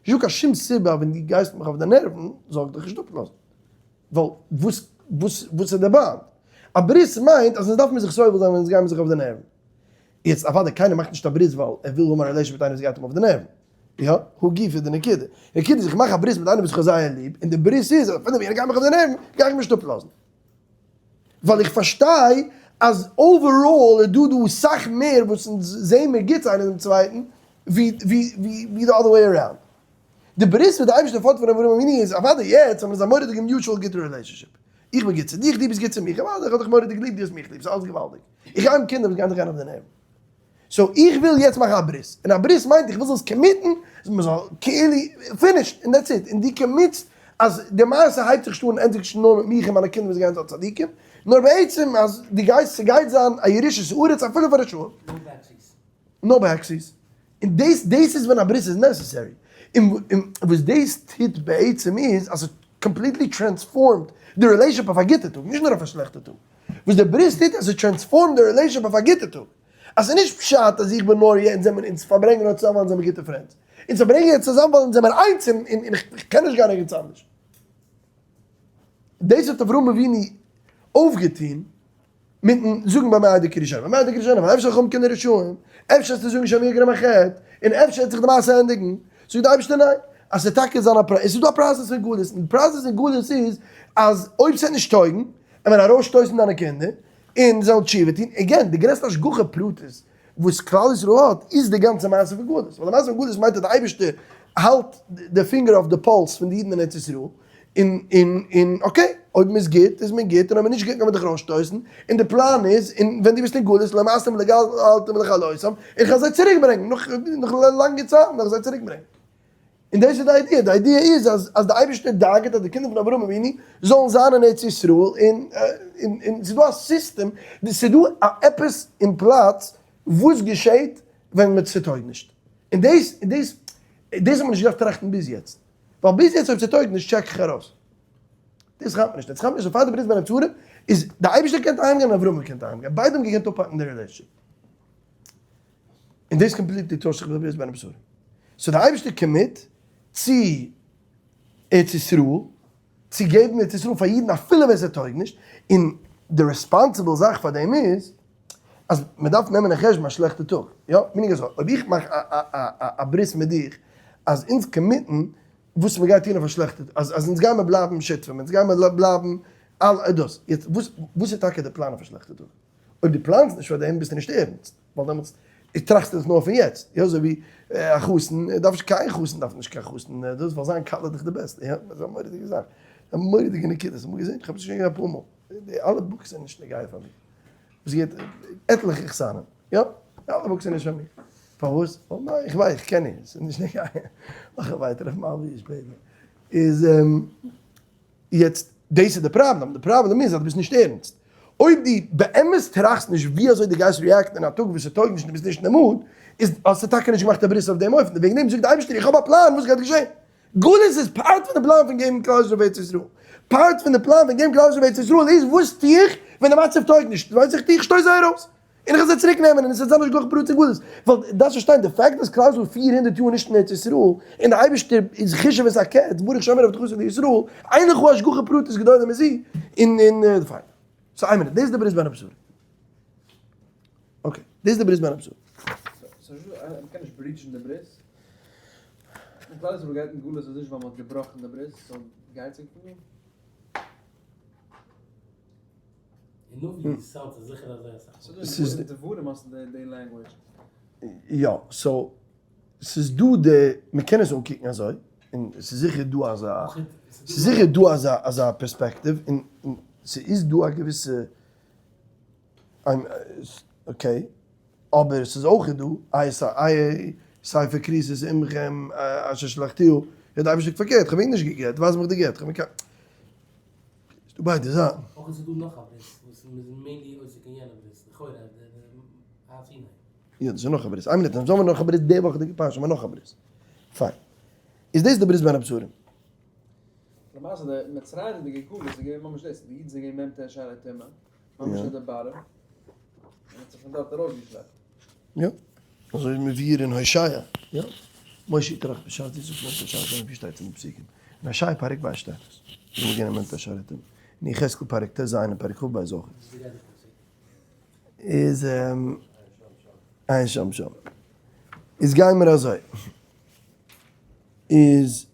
נישטא קיין שום סיבה אז ווען דו גייסט מיך אויף די נערוון, זאל איך דיך נישט אפלאזן. ווייל וואס וואס וואס איז די bond? א ברית מיינט אז אונז דארף מיר זיך סובל זיין ווען אונז גייען מיר זיך אויף די נערוון. יעצט אוודאי קיינער מאכט נישט א ברית ווייל ער וויל האבן א relation מיט איינער וואס גייט אים אויף די נערוון. יא, הא גופא די נקודה. די נקודה איז איך מאך א ברית מיט איינעם וואס איך האב זייער ליב, און די ברית איז אז אפילו ווען יענער גייט מיך אויף די נערוון, גיי איך אים נישט אפלאזן. ווייל איך פארשטיי אז overall איז דא דא סאך מער וואס אונז זעהן מיר גוטס איינער דעם צווייטן ווי ווי ווי די other way around. די ברית וואס די אייבערשטער פארט פון אברהם אבינו איז אוודאי יעצט האבן אונז א מורא'דיגע mutual גוטע relationship. איך בין גוט צו דיך, דו ביסט גוט צו מיך, אוודאי איך האב דיך מורא'דיג ליב, דו האסט מיך ליב, ס'איז אלעס געוואלדיג. איך גיי האבן קינדער וואס גייען זיך גיין אויף די נערוון. so איך וויל יעצט מאכן א ברית, און א ברית מיינט איך וויל זאלסט commit ן, מען זאל כאילו finished און that's it, און דו commit סט אז די מעשה הייבט זיך נישט אן און ענדיגט זיך נישט נאר מיט מיך און מיינע קינדער וואס גייען זיין צדיקים, נאר בעצם אז דו גייסט ס'גייט זיין א ירושת הארץ אפילו פאר רשעים. No backsies. No backsies. און דאס דאס איז ווען א ברית איז necessary. און און וואס דאס טוט בעצם איז אז ס'קאמפליטלי transform ט די relationship אויף א גוטע טאג, נישט נאר אויף א שלעכטע טאג. וואס די ברית טוט אז ס'טרענספארמט די relationship אויף א גוטע טאג. אז ס'איז נישט פשט אז איך בין נאר יענץ זעמיר אונז פארברענגען נאר צוזאמען ווייל אונז זעמיר גוטע friends. אונז פארברענגען יעצט צוזאמען ווייל אונז זעמיר איינס און און איך קען נישט גיין ערגעץ אנדערש. דאס האט אברהם אבינו אויפגעטון מיטן זאגן במה אדע כי אורישנה. במה אדע כי אורישנה ווייל אפשר האבן קינדער רשעים, אפשר וועסטו זאגן שמא יגרום החטא, און אפשר וועט זיך די מעשה ענדיגן. זאגט די אייבערשטער ניין, אז ס'וועט טאקע זיין א פרא, עס איז דא א process פון גלות, און די process פון גלות איז אז אויב ס'וועט נישט טויגן, וועט מען ארויסשטויסן דיינע קינדער, און זיי זאלן תשובה טון, again, די גרעסטע השגחה פרטית וואס כלל ישראל האט, איז די גאנצע מעשה פון גלות, ווייל די מעשה פון גלות מיינט אז די אייבערשטער האלט די פינגער אויף די פולס פון די אידן אין ארץ ישראל, און און און okay, אויב מען איז גוט איז מען גוט, און אויב מען איז נישט גוט קען מען דיך ארויסשטויסן, און די פלאן איז, און ווען דו ביסט אין גלות, למעשה ולגאלתם ולכלותם, איך וועל זיי צוריק ברענגען, נאך נאך לאנגע צייטן וועל איך זיי צוריק ברענגען. און דאס איז די idea, די idea איז אז אז די אייבערשטער דאגה'ט אז די קינדער פון אברהם אבינו זאלן זיין אין ארץ ישראל, און און און ס'איז דא א סיסטעם, ס'איז דא א עפעס אין פלאץ וואס געשעט ווען מען ס'טויג נישט, און דאס און דאס דאס האט מען נישט געדארפט טראכטן ביז יעצט, ווייל ביז יעצט אויב ס'טויג נישט check איך ארויס, דאס כאפט מען נישט, דאס כאפט מען נישט, פאר די ברית בין הבתרים איז די אייבערשטער געקענט אהיימגיין און אברהם געקענט אהיימגיין, ביידע האבן געקענט אפהאקן די relationship. און דאס completely טוישט זיך בברית בין הבתרים. so די אייבערשטער commit צו ארץ ישראל, צו געבן ארץ ישראל פאר אידן אפילו ווען ס'טויג נישט, און די responsible זאך פאר דעם איז, אז מען דארף נעמען אין חשבון א שלעכטע טאג, יא, meaning אזוי, אויב איך מאך א ברית מיט דיך אז אונז commit ן וואס מען גייט טון אויף א שלעכטע טאג, אז אונז גיימער בלייבן שותפים, אונז גיימער בלייבן אלע דאס, יעצט וואס איז טאקע די פלאן אויף א שלעכטע טאג? אויב דו פלאנסט נישט פאר דעם ביסטו נישט ערנסט, ווייל דעמאלטס. טראכסטו דאך נאר פון יעצט, יא אזוי ווי א חתן, ער דארף נישט קיין חתן דארף נישט קיין חתן, דאס ווייל זיין כלה איז דאך די בעסטע, יא, דאס איז א מורא'דיגע זאך, א מורא'דיגע נקודה, האסט אמאל געזען? איך האב עס שוין געזען אפאר מאל, די אלע books זענען נישט נוגע פאר מיר, וואס געהערט עטליכע חתנים, יא, די אלע books זענען נישט פאר מיר, פארוואס? ווייל ניין, איך ווייס, איך קען איר, ס'איז נישט נוגע, מאך ווייטער אויף מלבי שפעטער, איז. יעצט, דאס איז די פראבלעם, די פראבלעם איז אז דו ביסט נישט ערנסט. אויב דו באמת טראכסט נישט ווי אזוי דו גייסט react ן אין א טאג וואס ס'טויג נישט און דו ביסט נישט אין די mood, איז האסטו טאקע נישט געמאכט א ברית אויף דעם אופן, וועגן דעם זאגט די אייבערשטער איך האב א פלאן וואס גייט געשען. גלות איז part פון די פלאן פון געבן כלל ישראל ארץ ישראל. part פון די פלאן פון געבן כלל ישראל ארץ ישראל איז וואס טו איך ווען די מצב טויג נישט, ווייס איך טו איך שטויס זיי ארויס. און איך וועל זיי צוריק נעמען און עס וועט זיין השגחה פרטית אין גלות, ווייל דארפסט פארשטיין די fact אז כלל ישראל 400 יאר נישט אין ארץ ישראל, און די אייבערשטער איז חישב את הקץ, ברוך שומר הבטחתו לישראל, אין לך השגחה פרטית גדולה מזו, און און פיין. so איין מינוט, דאס איז די ברית בין הבתרים. okay, דאס איז די ברית בין הבתרים. סאו מ'קען נישט breach ן די ברית? און כלל ישראל גייט אין גלות איז נישט ווייל מ'האט געבראכן די ברית, so גייט זיך פון דא? יא, so ס'איז דא די, מ'קען עס אנקוקן אזוי, און ס'איז זיכער דא אזא, ס'איז זיכער דא אזא אזא פערספעקטיוו, און ס'איז דא א געוויסע, okay, אבער ס'איז אויך דא, איי איי ספר כריתות עמכם אשר שלחתיהו, האט די אייבערשטער געזאגט פארקערט, כ'האב ענק נישט געגעט, ווייז מיך די גט, כ'בין קיין. ס'דא ביידע זייטן. אויך איז דא נאך א ברית וואס מ'איז mainly עוסק אין יענע ברית, לכאורה די הר סיני. יא דאס איז נאך א ברית. איין מינוט, אונז האבן נאך א ברית די וואכעדיגע פרשה האבן מיר נאך א ברית. פיין. איז דאס די ברית בין הבתרים? למעשה די מצרימ'דיגע גלות איז געווען ממש דאס, די אידן זענען געווען מ"ט שערי טומאה, ממש אין די bottom, און האט זיך פון דארט ארויסגעשלעפט. יא. אזוי איז מבואר אין הושע. יא. משה יטרח בשעת די זאגט משה בשעת זיין ווי שטייט אין די פסוקים. אין הושע פרק ב' שטייט עס. זאל מען גיין מ"ט שערי טומאה. אין יחזקאל פרק ט"ז און פרק כ"ב אויך. איז איין שם שם. איז גייען מיר אזוי. איז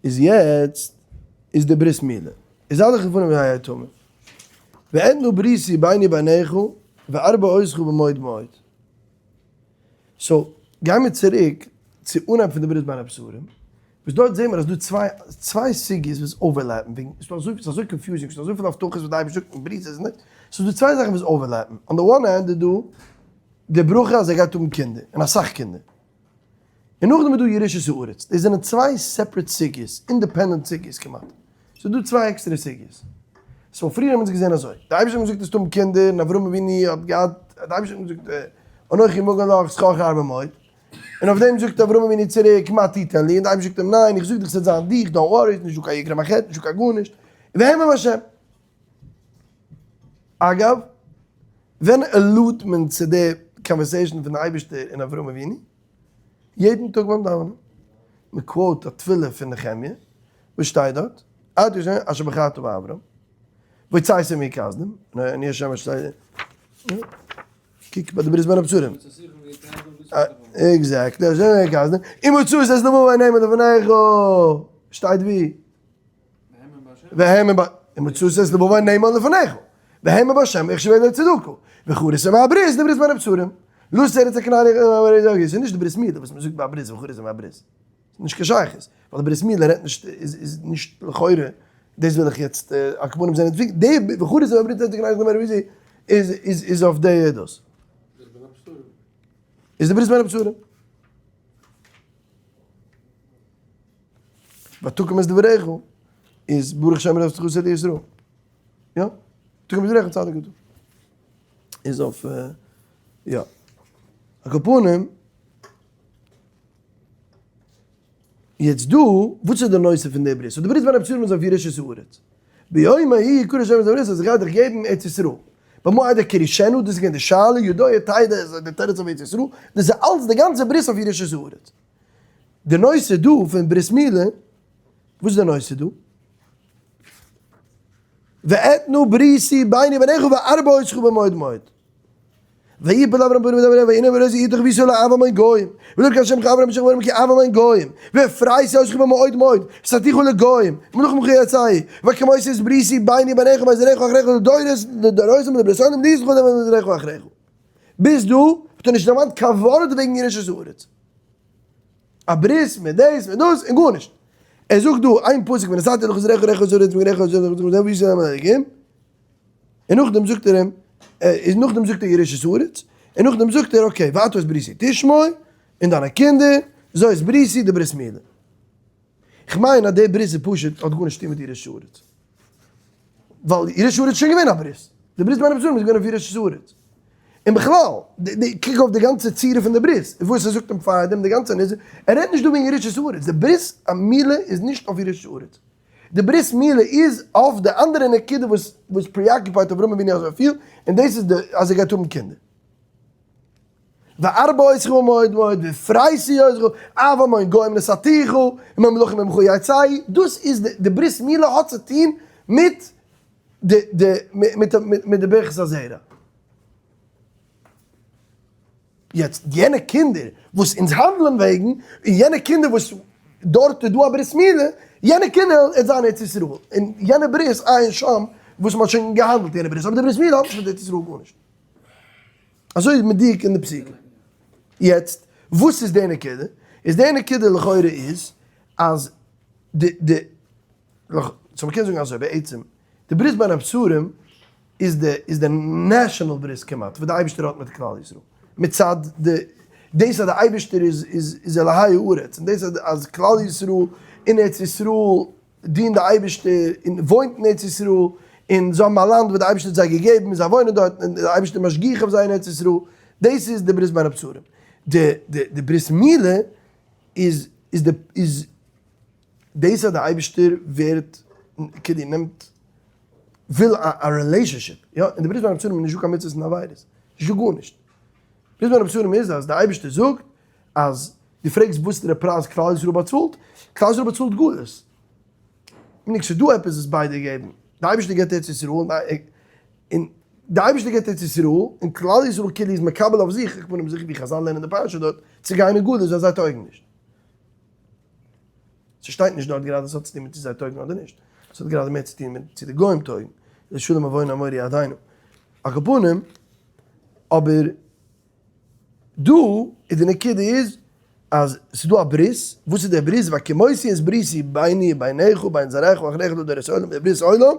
איז יעצט איז די ברית מילה. איז אלע געפונען ווי היה טמא. ואתנה בריתי ביני וביניך וארבה אותך במאוד מאוד. so גיימיר צוריק צו אנהייב פון די ברית בין הבתרים, וואס דארט זעהן מיר אז דא צוויי סוגיות וואס overlap ן, וועגן ס'איז אזוי ס'איז אזוי confusing, ס'איז אזויפיל הבטחות וואס די אייבערשטער זאגט און ברית איז נישט, ס'איז דא צוויי זאכן וואס overlap ן, on the one hand איז דא די ברכה אז ער גייט האבן קינדער, און אסאך קינדער, און נאכדעם איז דא ירושת הארץ, דאס זענען צוויי separate סוגיות, independent סוגיות כמעט, ס'איז דא צוויי עקסטערע סוגיות. so פריער האבן אונז געזען אזוי, די אייבערשטער האט געזאגט עס האבן קינדער, און אברהם אבינו האט געהאט, די אייבערשטער האט געזאגט אנכי מגן לך שכרך הרבה מאוד, און אויף דעם זאגט אברהם אבינו צוריק מה תתן לי, און די אייבערשטער זאגט אים ניין, איך זאג דיך ס'וועט זיין דיך, don't worry, נישט דא קיין יקרא מחט, נישט דא קיין גארנישט, והאמין בהשם. אגב, ווען allude ט מען צו די conversation פון די אייבערשטער און אברהם אבינו? יעדן טאג ביים דאווענען. מען quote ט א תפילה פון נחמיה, וואס שטייט דארט? אתה ה' אשר בחרת באברהם, והוצאתו מאור כשדים, אני ה' אשר קוק ביי די ברית בין הבתרים. exactly, ומצאת את לבבי נאמן לפניך, שטייט ווי? והאמין ב, ומצאת את לבבו נאמן לפניך, והאמין בהשם ויחשבה לו צדקה, וכרת עמו הברית, די ברית בין הבתרים. לא תרץ הכנעני, ס'איז נישט די ברית מילה וואס מ'זאגט ביי א ברית וכרת עמו הברית. ס'איז נישט קיין שייכות, ווייל די ברית מילה רעדט נישט, איז נישט לכאורה, דאס וויל איך יעצט, עכברים זענען דפוק, די וכרת עמו הברית לא תרץ הכנעני איז אויף די דאס. איז די ברית בין הבתרים. ותקם את דבריך איז ברוך שם רב זכותו לישראל. יא? ותקם את דבריך צדיק גדול. איז אויף יא. על כל פנים יעצט דא, וואס איז די נושא פון די ברית? so די ברית בין הבתרים איז אויף ירושת הארץ. ביום ההוא יקרא שם את הברית אז איך גיי דיך געבן ארץ ישראל. במה אדע כי אירשנה, דאס איז געווען די שאלה, ידוע תדע איז די תירוץ אויף ארץ ישראל, דאס איז אלץ די גאנצע ברית אויף ירושת הארץ. די נושא דא פון ברית מילה, וואס איז די נושא דא? ואתנה בריתי ביני וביניך וארבה אותך במאוד מאוד. ויפל אברהם פנים אל והנה ברזי איתך ויסעו לאב המון גוים, ולא כשם כאברהם משך ואומרים כי אב המון גוים, והפרייסי עושך במאוד מאוד, ושתיכו לגוים, מלוך מוכי יצאי, וכמו עשי בריסי ביני בניך ובזרעך אחריך לדורות לדורותם ולברסונים ליזכו לזרעך אחריך. ביז דא האט ער נישט דערמאנט קיין ווארט וועגן ירושת הארץ. א ברית מיט דאס מיט דאס און גארנישט. ער זאגט דא איין פסוק ונתתי לך זרעך רעך זרע זרעך זרע זרע ווי זיי זענען און נאכדעם זאגט ער אים, איז נאכדעם זאגט ער ירושת הארץ, און נאכדעם זאגט ער okay, ואתה את בריתי תשמור, און דיינע קינדער, זאת בריתי די ברית מילה. איך מיין אז די ברית איז פשוט האט גארנישט צו טון מיט ירושת הארץ. ווייל ירושת הארץ איז שוין געווען א ברית. די ברית בין הבתרים איז געווען אויף ירושת הארץ. און בכלל, קוק אויף די גאנצע צורה פון די ברית, וואס ער זאגט אים פארדעם, די גאנצע נזר, ער רעדט נישט דא וועגן ירושת הארץ, די ברית המילה איז נישט אויף ירושת הארץ. די ברית מילה איז אויף די אנדערע נקודה וואס וואס preoccupied אברהם אבינו אזויפיל, און דאס איז די אז ער גייט האבן קינדער. וארבה אותך מאד מאד והפריתי אותך, אב המון גוים נתתיך, וממון מלכים ממך יצאו, דאס איז די די ברית מילה האט צו טון מיט די די מיט מיט די ברכת הזרע. יעצט יענע קינדער וואס אונז האנדלען וועגן, און יענע קינדער וואס דארט איז דא א ברית מילה, יענע קינדער וועט זיין ארץ ישראל, און יענע ברית עיין שם וואס מען האט שוין געהאנדלט יענע ברית, אבער די ברית מילה האט נישט מיט ארץ ישראל גארנישט. אזוי איז מדויק אין די פסוקים. יעצט וואס איז די נקודה? איז די נקודה לכאורה איז אז די די so מ'קען זאגן אזוי בעצם, די ברית בין הבתרים איז די איז די national ברית כמעט וואס די אייבערשטער האט מיט כלל ישראל, מצד די דאס אז די אייבערשטער איז איז איז אלהי הארץ, און דאס אז אז כלל ישראל אין ארץ ישראל דינט די אייבערשטער און וואוינט אין ארץ ישראל, און זיי האבן א לאנד וואס די אייבערשטער האט זיי געגעבן און זיי וואוינען דארט און די אייבערשטער משגיח אויף זיי אין ארץ ישראל, דאס איז די ברית בין הבתרים. די די די ברית מילה איז איז די איז דאס אז די אייבערשטער ווערט כאילו נעמט וויל א relationship, יא, אין די ברית בין הבתרים איז נישטא קיין מצוות און עבירות, נישטא גארנישט. ברית בין הבתרים איז אז די אייבערשטער זאגט אז דו פרעגסט וואס איז דער פרייז כלל ישראל באצאלט, כלל ישראל באצאלט גלות. מיניג ס'איז דא עפעס וואס ביידע געבן, די אייבערשטער געבט ארץ ישראל, און די אייבערשטער געבט ארץ ישראל, און כלל ישראל כאילו איז מקבל אויף זיך, איך בין זיכער ווי חזל לערנען די פרשה דארט, צו גיין אין גלות ווען זיי טויגן נישט. ס'שטייט נישט דארט גראדע ס'האט צוטון מיט צו זיי טויגן אדער נישט, ס'האט גראדע מער צוטון מיט צו די גוים טויגן, לשלום עוון האמורי עדינו. על כל פנים, אבער דא איז די נקודה איז אז ס'איז דא א ברית, וואס איז דער ברית? והקימותי את בריתי ביני וביניך ובין זרעך אחריך לדורות עולם, דער ברית עולם,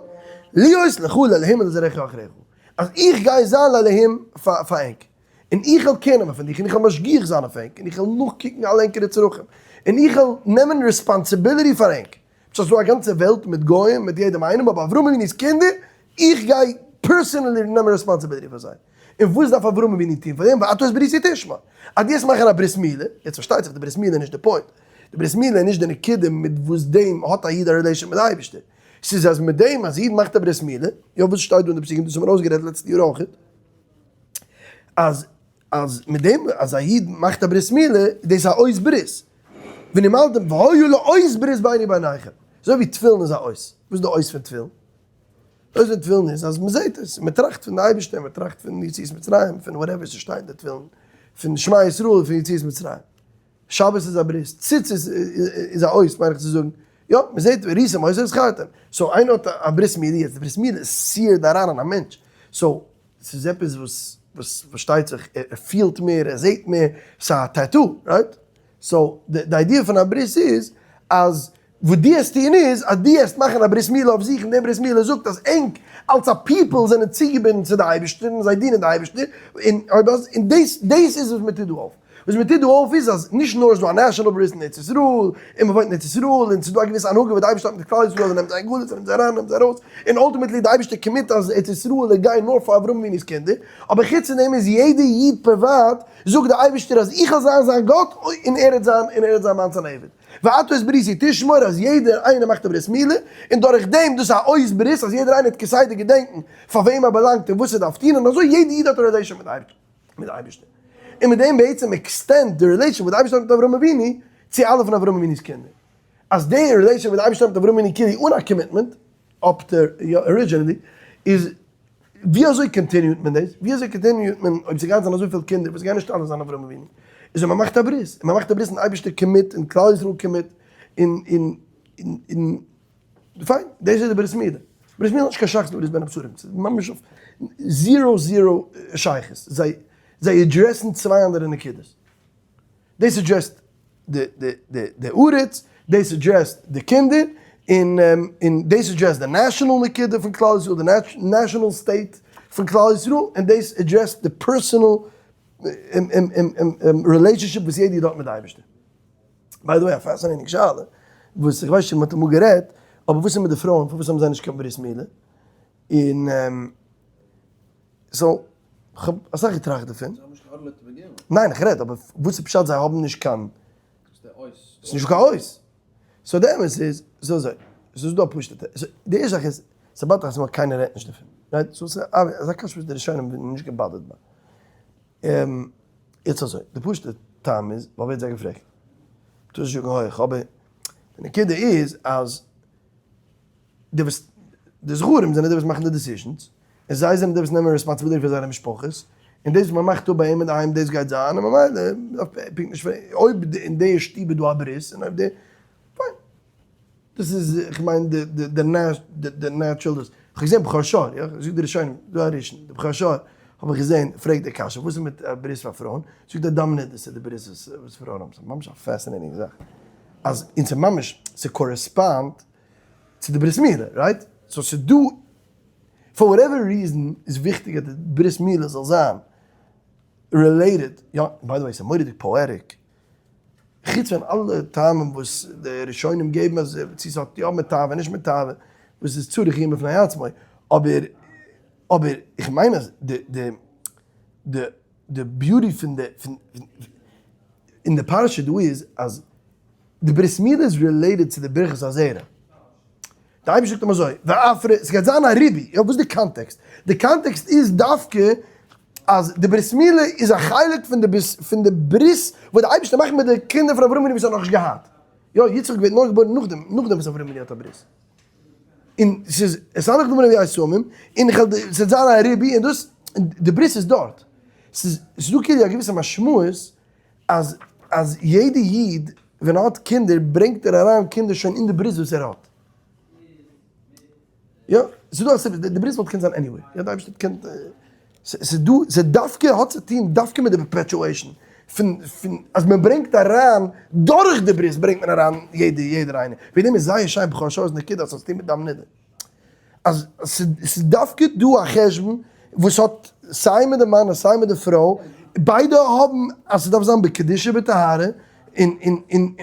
להיות לך לאלהים ולזרעך אחריך, אז איך גיי זיין לאלהים פאר ענק. און איך וועל care נעמען פון דיך, און איך וועל משגיח זיין אויף ענק, און איך וועל נאכקוקן אלע ענקערע צרכים, און איך וועל נעמען responsibility פאר ענק. ס'איז דא א גאנצע וועלט מיט גוים, מיט יעדעם איינעם, אבער אברהם אבינו'ס קינדער, איך גיי personally נעמען responsibility פאר זיי. און וואס דארף אברהם אבינו טון פאר דעם? ואתה את בריתי תשמור. אז דו וועסט מאכן א ברית מילה, יעצט פארשטייט זיך די ברית מילה איז נישט די point, די ברית מילה איז נישט די נקודה מיט וואס דעם האט א איד א relation מיט די אייבערשטער, ס'איז אז מיט דעם אז א איד מאכט א ברית מילה, יא וואס שטייט דא אין די פסוקים, דאס האבן מיר אויסגערעדט לעצטע יאר אויכעט, אז אז מיט דעם אז א איד מאכט א ברית מילה איז דאס א אות ברית, ונמלתם והיו לאות ברית ביני וביניכם, אזוי ווי תפילין איז א אות, וואס איז די אות פון תפילין? די אות פון תפילין איז אז מען זעט עס, מען טראכט פון די אייבערשטער, מען טראכט פון יציאת מצרים, פון whatever ס'שטייט אין די תפילין, פון שמע ישראל, פון יציאת מצרים. שבת איז א ברית, ציצית איז א אות מיין איך צו זאגן, יא, מען זעט וראיתם אותו וזכרתם, so איינער האט א ברית מילה, יעצט די ברית מילה seared אריין אין א מענטש, so ס'איז עפעס וואס וואס פארשטייט זיך ער פילט מער, ער זעט מער, ס'איז א tattoo, right? so די idea פון א ברית איז אז וואס דו העסט טון איז אז דו העסט מאכן א ברית מילה אויף זיך און די ברית מילה זאגט אז ענק אלס א people זענען צוגעבינדן צו די אייבערשטער און זיי דינען די אייבערשטער און אויב אז און דאס דאס איז וואס מען טוט דא אויף. וואס מען טוט דא אויף איז אז נישט נאר איז דא א national ברית אין ארץ ישראל און מען וואוינט אין ארץ ישראל און ס'איז דא א געוויסע הנהגה וואס די אייבערשטער האט מיט כלל ישראל אז ער נעמט זיי אין גלות ער נעמט זיי אריין ער נעמט זיי ארויס און ultimately די אייבערשטער commit אז ארץ ישראל וועט גיין נאר פאר אברהם אבינו'ס קינדער אבער חוץ פון דעם איז יעדע איד פריוואט זאגט די אייבערשטער אז איך וועל זיין זיין גאט און ער וועט זיין און ער וועט זיין מיינס אן עבד. ואתה את בריתי תשמור אז יעדער איינער מאכט א ברית מילה, און דורך דעם דאס איז א אות ברית אז יעדער איינער וועט כסדר געדענקן פאר וועם ער באלאנגט און וואס ער דארף טון, און אזוי יעדע איד האט א relation מיט די אייבערשטער, און מיט דעם בעצם extend די relation וואס די אייבערשטער האט מיט אברהם אבינו צו אלע פון אברהם אבינו'ס קינדער, אז די relation וואס די אייבערשטער האט מיט אברהם אבינו כאילו אן א commitment, אפטער, יא originally, איז. ווי אזוי continue ט מען דאס? ווי אזוי continue ט מען אויב ס'גייט זיין אזויפיל קינדער וואס גייען נישט אלע זיין אברהם אבינו? איז אויב מ'מאכט א ברית, און מ'מאכט א ברית און אייבערשטער commit און כלל ישראל commit און און און פיין, דאס איז די ברית מילה. ברית מילה האט נישט קיין שייכות מיט ברית בין הבתרים, ס'איז ממש אויף zero zero שייכות, זיי זיי address ן צוויי אנדערע נקודות. דאס address ט די די די די ארץ, דאס address ט די קינדער, און און דאס address ט די national נקודה פון כלל ישראל, די national state פון כלל ישראל, און דאס address ט די personal relationship וואס יעדער איד האט מיט די אייבערשטער. by the way א fascinating שאלה, וואס איך ווייס נישט אויב מ'האט אמאל גערעדט, אבער וואס איז מיט די פרויען, פארוואס האבן זיי נישט קיין ברית מילה? און so כ'האב אסאך געטראכט דערפון. זיי האבן נישט קיין ערלה to begin with. ניין איך רעד אבער וואס איז פשט זיי האבן נישט קיין. ס'איז דער אות. ס'איז נישטא קיין אות. so די אמת איז ס'איז אזוי. ס'איז דא א פשוט'ע ת. די ערשטע זאך איז ס'באדערט אז קיינער רעדט נישט דערפון. right? so ס'איז אזא קשיא וואס די ראשונים זענען נישט געבאדערט ביי. יעצט אזוי. די פשוט'ע טעם איז ווייל ווער האט זיי געפרעגט? מ'טאר נישט זאגן הויעך אבער די נקודה איז אז די וואס די זכרים זענען די וואס מאכן די decisions, און זיי זענען די וואס נעמען responsibility פאר זייערע משפחות, און דאס וואס מען מאכט אפ ביי אים אינדערהיים דאס גייט זיין, און ממילא דארף פונקט נישט פרעגן אויב אין די שטוב איז דא א ברית, און אויב די, פיין. דאס איז איך מיין די די די natural דאס. איך האב געזען בכור שור, יא, איך זאג דיר שוין, דא א ראשון, די בכור שור האב איך געזען פרעגט די קשיא, וואס איז מיט א ברית פאר פרויען? זאגט ער דם נידות איז די ברית וואס פרויען האבן, ס'איז ממש א fascinating זאך, אז אונז איז ממש ס'קארעספאנד צו די ברית מילה, right? so ס'איז דא, for whatever reason איז וויכטיג אז די ברית מילה זאל זיין related, יא, by the way ס'איז מורא'דיג poetic, חוץ פון אלע טעמים וואס די ראשונים געבן אז צו ס'האט יא מיט תאווה נישט מיט תאווה, וואס איז צריך עיון בפני עצמו, אבער אבער איך מיין אז די די די די beauty פון די פון אין די פרשה דא איז אז די ברית מילה איז related צו די ברכת הזרע. די אייבערשטער זאגט אים אזוי, ואפרה, ס'גייט זיין א ריבוי, יא וואס איז די context? די context איז דווקא אז די ברית מילה איז א חלק פון די פון די ברית וואס די אייבערשטער מאכט מיט די קינדער פון אברהם אבינו וואס ער האט נאכנישט געהאט. יא, יצחק ווערט נאר געבוירן נאכדעם, נאכדעם וואס אברהם אבינו האט א ברית. און ס'איז עס אנך דמרי ווי עשמים, און איך וועל, ס'וועט זיין א ריבוי, און דאס, די ברית איז דארט. ס'איז דא כאילו א געוויסע משמעות אז אז יעדע איד ווען ער האט קינדער ברענגט ער אריין קינדער שוין אין די ברית וואס ער האט. יא, ס'איז דא א סיבה, די ברית וואלט געקענט זיין anyway, יא די אייבערשטער האט געקענט, ס'איז דא, ס'איז דווקא האט צו טון דווקא מיט די perpetuation פון פון אז מען ברענגט אריין דורך די ברית ברענגט מען אריין יעדע יעדער איינער, וועגן דעם איז זייער שיין בכור שור'ס נקודה אז ס'האט צו טון מיט דם נידה. אז ס'איז דווקא דא א חשבון וואס האט סיי מיט די מאן און סיי מיט די פרוי, ביידע האבן אז ס'דארף זיין בקדושה ובטהרה, און און און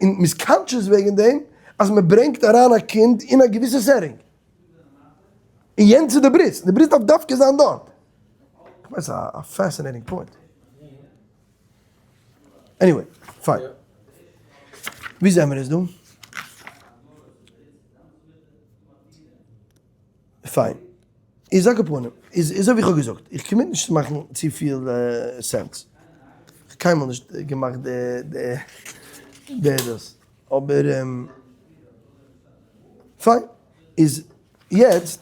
און מ'איז conscious וועגן דעם אז מ'ברענגט אריין א קינד אין א געוויסע setting. און יענץ איז די ברית, די ברית דארף דווקא זיין דארט. כ'מיין ס'איז א fascinating point. Anyway, פיין. ווי זעמער איז דא? פיין. איז על כל פנים, איז אזוי ווי איך האב געזאגט, איך commit נישט צו מאכן צופיל sense. איך האב קיינמאל נישט געמאכט די די די דאס. אבער פיין. איז יעצט,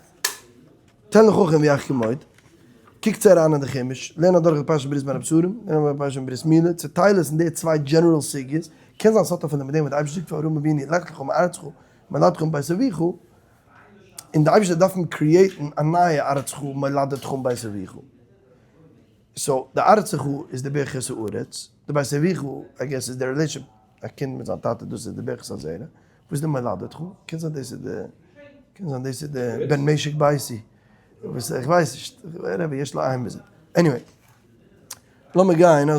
תן לחכם ויחכם עוד, קוקטס אריין אין די חומש, לערן אדורך די פרשת ברית בין הבתרים, לערן אדורך די פרשת ברית מילה, צעטייל עס אין די צוויי general סוגיות, קען זיין ס'האט אפילו מיט דעם וואס די אייבערשטער זאגט פאר אברהם אבינו לך לך מארצך וממולדתך מבית אביך, און די אייבערשטער דארף אים create ן א נייע ארצך מולדתך מבית אביך. so די ארצך איז די ברכת הארץ, די בית אביך I guess איז די relationship א קינד מיט זיין טאטע דאס איז די ברכת הזרע, וואס איז די מולדתך? קען זיין דאס איז די, קען זיין דאס איז די בן משק ביתי, וואס איך ווייס נישט, רבי יש לעיין בזה. Anyway, לאמיר גיין אזוי.